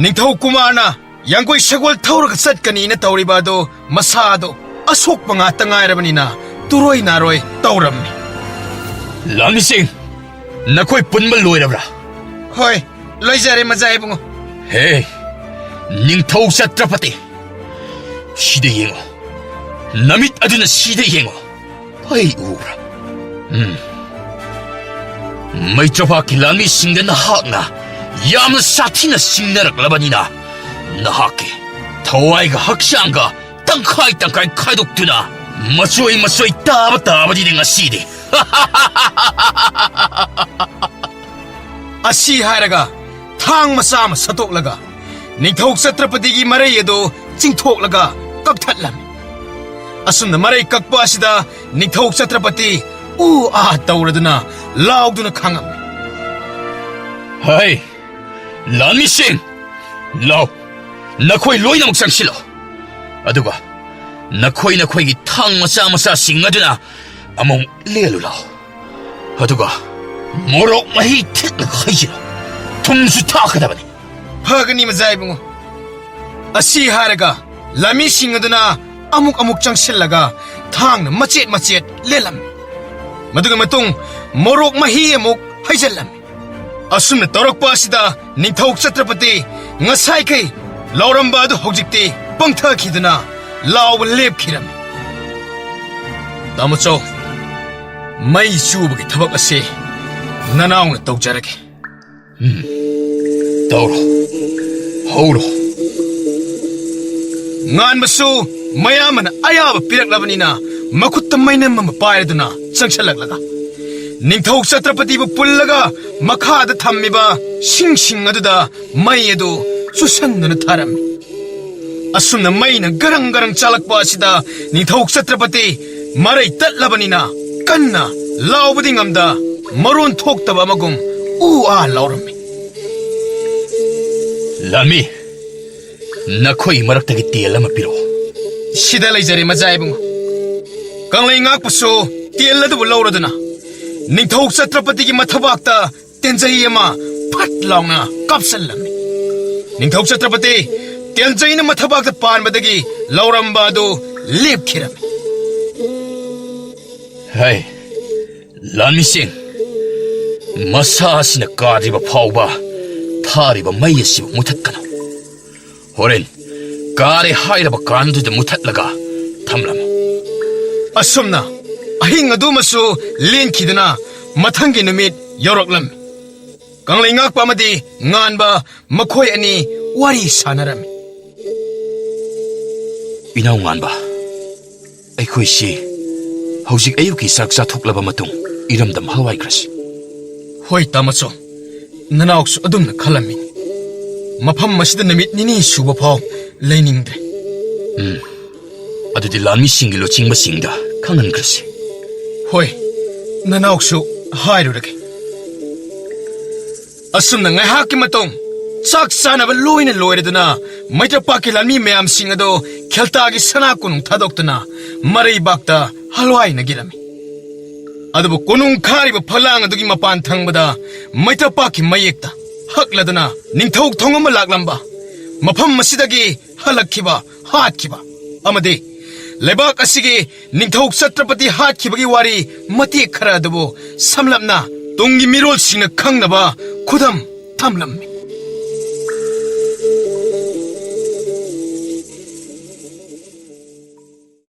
ꯅꯤꯡꯊꯧ ꯀꯨꯃꯥꯔꯅ ꯌꯥꯡꯒꯣꯏ ꯁꯒꯣꯜ ꯊꯧꯔꯒ ꯆꯠꯀꯅꯤꯅ ꯇꯧꯔꯤꯕ ꯑꯗꯨ ꯃꯁꯥꯗꯣ ꯑꯁꯣꯛꯄ ꯉꯥꯛꯇ ꯉꯥꯏꯔꯕꯅꯤꯅ ꯇꯨꯔꯣꯏ ꯅꯥꯔꯣꯏ ꯇꯧꯔꯝꯃꯤ꯫ ꯂꯥꯟꯃꯤꯁꯤꯡ, ꯅꯈꯣꯏ ꯄꯨꯟꯕ ꯂꯣꯏꯔꯕ꯭ꯔꯥ? ꯍꯣꯏ, ꯂꯣꯏꯖꯔꯦ ꯃꯖꯥ ꯏꯕꯨꯡꯉꯣ꯫ ꯍꯦ, ꯅꯤꯡꯊꯧ ꯆꯇ꯭ꯔꯄꯇꯤ, ꯁꯤꯗ ꯌꯦꯡꯉꯣ꯫ ꯅꯃꯤꯠ ꯑꯗꯨꯅ ꯁꯤꯗ ꯌꯦꯡꯉꯣ꯫ ꯑꯩ ꯎꯕ꯭ꯔꯥ? ꯎꯝ꯫ ꯃꯩꯇ꯭ꯔꯄꯥꯛꯀꯤ ꯂꯥꯟꯃꯤꯁꯤꯡꯗ ꯅꯍꯥꯛꯅ ꯌꯥꯝꯅ ꯁꯥꯊꯤꯅ ꯁꯤꯡꯅꯔꯛꯂꯕꯅꯤꯅ, ꯅꯍꯥꯛꯀꯤ ꯊꯋꯥꯏꯒ ꯍꯛꯆꯥꯡꯒ ꯇꯪꯈꯥꯏ ꯇꯪꯈꯥꯏ ꯈꯥꯏꯗꯣꯛꯇꯨꯅ ꯃꯆꯣꯏ ꯃꯆꯣꯏ ꯇꯥꯕ ꯇꯥꯕꯅꯤꯅꯦ ꯉꯁꯤꯗꯤ꯫ ꯑꯁꯤ ꯍꯥꯏꯔꯒ ꯊꯥꯡ ꯃꯆꯥ ꯑꯃ ꯁꯠꯇꯣꯛꯂꯒ ꯅꯤꯡꯊꯧ ꯆꯇ꯭ꯔꯄꯇꯤꯒꯤ ꯃꯔꯩ ꯑꯗꯨ ꯆꯤꯡꯊꯣꯛꯂꯒ ꯀꯛꯊꯠꯂꯝꯃꯤ꯫ ꯑꯁꯨꯝꯅ ꯃꯔꯩ ꯀꯛꯄ ꯑꯁꯤꯗ ꯅꯤꯡꯊꯧ ꯆꯇ꯭ꯔꯄꯇꯤ ꯎ ꯑꯥ ꯇꯧꯔꯗꯨꯅ ꯂꯥꯎꯗꯨꯅ ꯈꯥꯡꯉꯝꯃꯤ꯫ ꯍꯩ, ꯂꯥꯟꯃꯤꯁꯤꯡ, ꯂꯥꯎ, ꯅꯈꯣꯏ ꯂꯣꯏꯅꯃꯛ ꯆꯪꯁꯤꯜꯂꯣ꯫ ꯑꯗꯨꯒ ꯅꯈꯣꯏ ꯅꯈꯣꯏꯒꯤ ꯊꯥꯡ ꯃꯆꯥ ꯃꯆꯥꯁꯤꯡ ꯑꯗꯨꯅ ꯑꯃꯨꯛ ꯂꯦꯜꯂꯨ ꯂꯥꯎ꯫ ꯑꯗꯨꯒ ꯃꯣꯔꯣꯛ ꯃꯍꯤ ꯊꯦꯛꯂꯒ ꯍꯩꯖꯤꯜꯂꯨ꯫ ꯊꯨꯝꯁꯨ ꯊꯥꯛꯀꯗꯕꯅꯤ꯫ ꯐꯒꯅꯤ ꯃꯖꯥ ꯏꯕꯨꯡꯉꯣ꯫ ꯑꯁꯤ ꯍꯥꯏꯔꯒ ꯂꯥꯟꯃꯤꯁꯤꯡ ꯑꯗꯨꯅ ꯑꯃꯨꯛ ꯑꯃꯨꯛ ꯆꯪꯁꯤꯜꯂꯒ ꯊꯥꯡꯅ ꯃꯆꯦꯠ ꯃꯆꯦꯠ ꯂꯦꯜꯂꯝꯃꯤ꯫ ꯃꯗꯨꯒꯤ ꯃꯇꯨꯡ ꯃꯣꯔꯣꯛ ꯃꯍꯤ ꯑꯃꯨꯛ ꯍꯩꯖꯤꯜꯂꯝꯃꯤ꯫ ꯑꯁꯨꯝꯅ ꯇꯧꯔꯛꯄ ꯑꯁꯤꯗ ꯅꯤꯡꯊꯧ ꯆꯇ꯭ꯔꯄꯇꯤ ꯉꯁꯥꯏꯈꯩ ꯂꯥꯎꯔꯝꯕ ꯑꯗꯨ ꯍꯧꯖꯤꯛꯇꯤ ꯄꯪꯊꯈꯤꯗꯨꯅ ꯂꯥꯎꯕ ꯂꯦꯞꯈꯤꯔꯝꯃꯤ꯫ ꯇꯥꯃꯣꯆꯧ, ꯃꯩ ꯆꯨꯕꯒꯤ ꯊꯕꯛ ꯑꯁꯤ ꯅꯅꯥꯎꯅ ꯇꯧꯖꯔꯒꯦ꯫ ꯎꯝ, ꯇꯧꯔꯣ, ꯍꯧꯔꯣ꯫ ꯉꯥꯟꯕꯁꯨ ꯃꯌꯥꯝꯕꯅ ꯑꯌꯥꯕ ꯄꯤꯔꯛꯂꯕꯅꯤꯅ ꯃꯈꯨꯠꯇ ꯃꯩꯅꯝ ꯑꯃ ꯄꯥꯏꯔꯗꯨꯅ ꯆꯪꯁꯤꯜꯂꯛꯂꯒ ꯅꯤꯡꯊꯧ ꯆꯇ꯭ꯔꯄꯇꯤꯕꯨ ꯄꯨꯜꯂꯒ ꯃꯈꯥꯗ ꯊꯝꯃꯤꯕ ꯁꯤꯡꯁꯤꯡ ꯑꯗꯨꯗ ꯃꯩ ꯑꯗꯨ ꯆꯨꯁꯟꯗꯨꯅ ꯊꯥꯔꯝꯃꯤ꯫ ꯑꯁꯨꯝꯅ ꯃꯩꯅ ꯒꯔꯪ ꯒꯔꯪ ꯆꯥꯂꯛꯄ ꯑꯁꯤꯗ ꯅꯤꯡꯊꯧ ꯆꯇ꯭ꯔꯄꯇꯤ ꯃꯔꯩ ꯇꯠꯂꯕꯅꯤꯅ ꯀꯟꯅ ꯂꯥꯎꯕꯗꯤ ꯉꯝꯗ ꯃꯔꯣꯟ ꯊꯣꯛꯇꯕ ꯑꯃꯒꯨꯝ ꯎ ꯑꯥ ꯂꯥꯎꯔꯝꯃꯤ꯫ ꯂꯥꯟꯃꯤ, ꯅꯈꯣꯏ ꯃꯔꯛꯇꯒꯤ ꯇꯦꯜ ꯑꯃ ꯄꯤꯔꯛꯑꯣ꯫ ꯁꯤꯗ ꯂꯩꯖꯔꯦ ꯃꯖꯥ ꯏꯕꯨꯡꯉꯣ꯫ ꯀꯪꯂꯩ ꯉꯥꯛꯄꯁꯨ ꯇꯦꯜ ꯑꯗꯨꯕꯨ ꯂꯧꯔꯗꯨꯅ ꯅꯤꯡꯊꯧ ꯆꯇ꯭ꯔꯄꯇꯤꯒꯤ ꯃꯊꯕꯥꯛꯇ ꯇꯦꯟꯖꯩ ꯑꯃ ꯐꯠ ꯂꯥꯎꯅ ꯀꯥꯞꯁꯤꯜꯂꯝꯃꯤ꯫ ꯅꯤꯡꯊꯧ ꯆꯇ꯭ꯔꯄꯇꯤ ꯇꯦꯟꯖꯩꯅ ꯃꯊꯕꯥꯛꯇ ꯄꯥꯟꯕꯗꯒꯤ ꯂꯧꯔꯝꯕ ꯑꯗꯨ ꯂꯦꯞꯈꯤꯔꯝꯃꯤ꯫ ꯍꯩ, ꯂꯥꯟꯃꯤꯁꯤꯡ, ꯃꯁꯥꯁꯤꯅ ꯀꯥꯗ꯭ꯔꯤꯕ ꯐꯥꯎꯕ ꯊꯥꯔꯤꯕ ꯃꯩ ꯑꯁꯤꯕꯨ ꯃꯨꯊꯠꯀꯅꯨ꯫ ꯍꯣꯔꯦꯟ ꯀꯥꯔꯦ ꯍꯥꯏꯔꯕ ꯀꯥꯟꯗꯨꯗ ꯃꯨꯊꯠꯂꯒ ꯊꯝꯂꯝꯃꯨ꯫ ꯑꯁꯨꯝꯅ ꯑꯍꯤꯡ ꯑꯗꯨꯃꯁꯨ ꯂꯦꯟꯈꯤꯗꯨꯅ ꯃꯊꯪꯒꯤ ꯅꯨꯃꯤꯠ ꯌꯧꯔꯛꯂꯝꯃꯤ꯫ ꯀꯪꯂꯩ ꯉꯥꯛꯄ ꯑꯃꯗꯤ ꯉꯥꯟꯕ ꯃꯈꯣꯏ ꯑꯅꯤ ꯋꯥꯔꯤ ꯁꯥꯟꯅꯔꯝꯃꯤ꯫ ꯏꯅꯥꯎ ꯉꯥꯟꯕ, ꯑꯩꯈꯣꯏꯁꯤ ꯍꯧꯖꯤꯛ ꯑꯌꯨꯛꯀꯤ ꯆꯥꯛ ꯆꯥꯊꯣꯛꯂꯕ ꯃꯇꯨꯡ ꯏꯔꯝꯗꯝ ꯍꯜꯋꯥꯏꯈ꯭ꯔꯁꯤ꯫ ꯍꯣꯏ, ꯇꯥꯃꯆꯧ꯫ ꯅꯅꯥꯎꯁꯨ ꯑꯗꯨꯝꯅ ꯈꯜꯂꯝꯃꯤ꯫ ꯃꯐꯝ ꯑꯁꯤꯗ ꯅꯨꯃꯤꯠ ꯅꯤꯅꯤ ꯁꯨꯕ ꯐꯥꯎ ꯂꯩꯅꯤꯡꯗ꯭ꯔꯦ꯫ ꯎꯝ꯫ ꯑꯗꯨꯗꯤ ꯂꯥꯟꯃꯤꯁꯤꯡꯒꯤ ꯂꯨꯆꯤꯡꯕꯁꯤꯡꯗ ꯈꯪꯍꯟꯈ꯭ꯔꯁꯤ꯫ ꯍꯣꯏ, ꯅꯅꯥꯎꯁꯨ ꯍꯥꯏꯔꯨꯔꯒꯦ꯫ ꯑꯁꯨꯝꯅ ꯉꯥꯏꯍꯥꯛꯀꯤ ꯃꯇꯨꯡ ꯆꯥꯛ ꯆꯥꯅꯕ ꯂꯣꯏꯅ ꯂꯣꯏꯔꯗꯨꯅ ꯃꯩꯇ꯭ꯔꯄꯥꯛꯀꯤ ꯂꯥꯟꯃꯤ ꯃꯌꯥꯝꯁꯤꯡ ꯑꯗꯨ ꯈꯦꯜꯇꯥꯒꯤ ꯁꯅꯥ ꯀꯣꯅꯨꯡ ꯊꯥꯗꯣꯛꯇꯨꯅ ꯃꯔꯩꯕꯥꯛꯇ ꯍꯜꯋꯥꯏꯅꯈꯤꯔꯝꯃꯤ꯫ ꯑꯗꯨꯕꯨ ꯀꯣꯅꯨꯡ ꯈꯥꯔꯤꯕ ꯐꯛꯂꯥꯡ ꯑꯗꯨꯒꯤ ꯃꯄꯥꯟ ꯊꯪꯕꯗ ꯃꯩꯇ꯭ꯔꯄꯥꯛꯀꯤ ꯃꯌꯦꯛꯇ ꯍꯛꯂꯗꯨꯅ ꯅꯤꯡꯊꯧ ꯊꯣꯡ ꯑꯃ ꯂꯥꯛꯂꯝꯕ, ꯃꯐꯝ ꯑꯁꯤꯗꯒꯤ ꯍꯜꯂꯛꯈꯤꯕ, ꯍꯥꯠꯈꯤꯕ ꯑꯃꯗꯤ ꯂꯩꯕꯥꯛ ꯑꯁꯤꯒꯤ ꯅꯤꯡꯊꯧ ꯆꯇ꯭ꯔꯄꯇꯤ ꯍꯥꯠꯈꯤꯕꯒꯤ ꯋꯥꯔꯤ ꯃꯇꯦꯛ ꯈꯔ ꯑꯗꯨꯕꯨ ꯁꯝꯂꯞꯅ ꯇꯨꯡꯒꯤ ꯃꯤꯔꯣꯜꯁꯤꯡꯅ ꯈꯪꯅꯕ ꯈꯨꯗꯝ ꯊꯝꯂꯝꯃꯤ꯫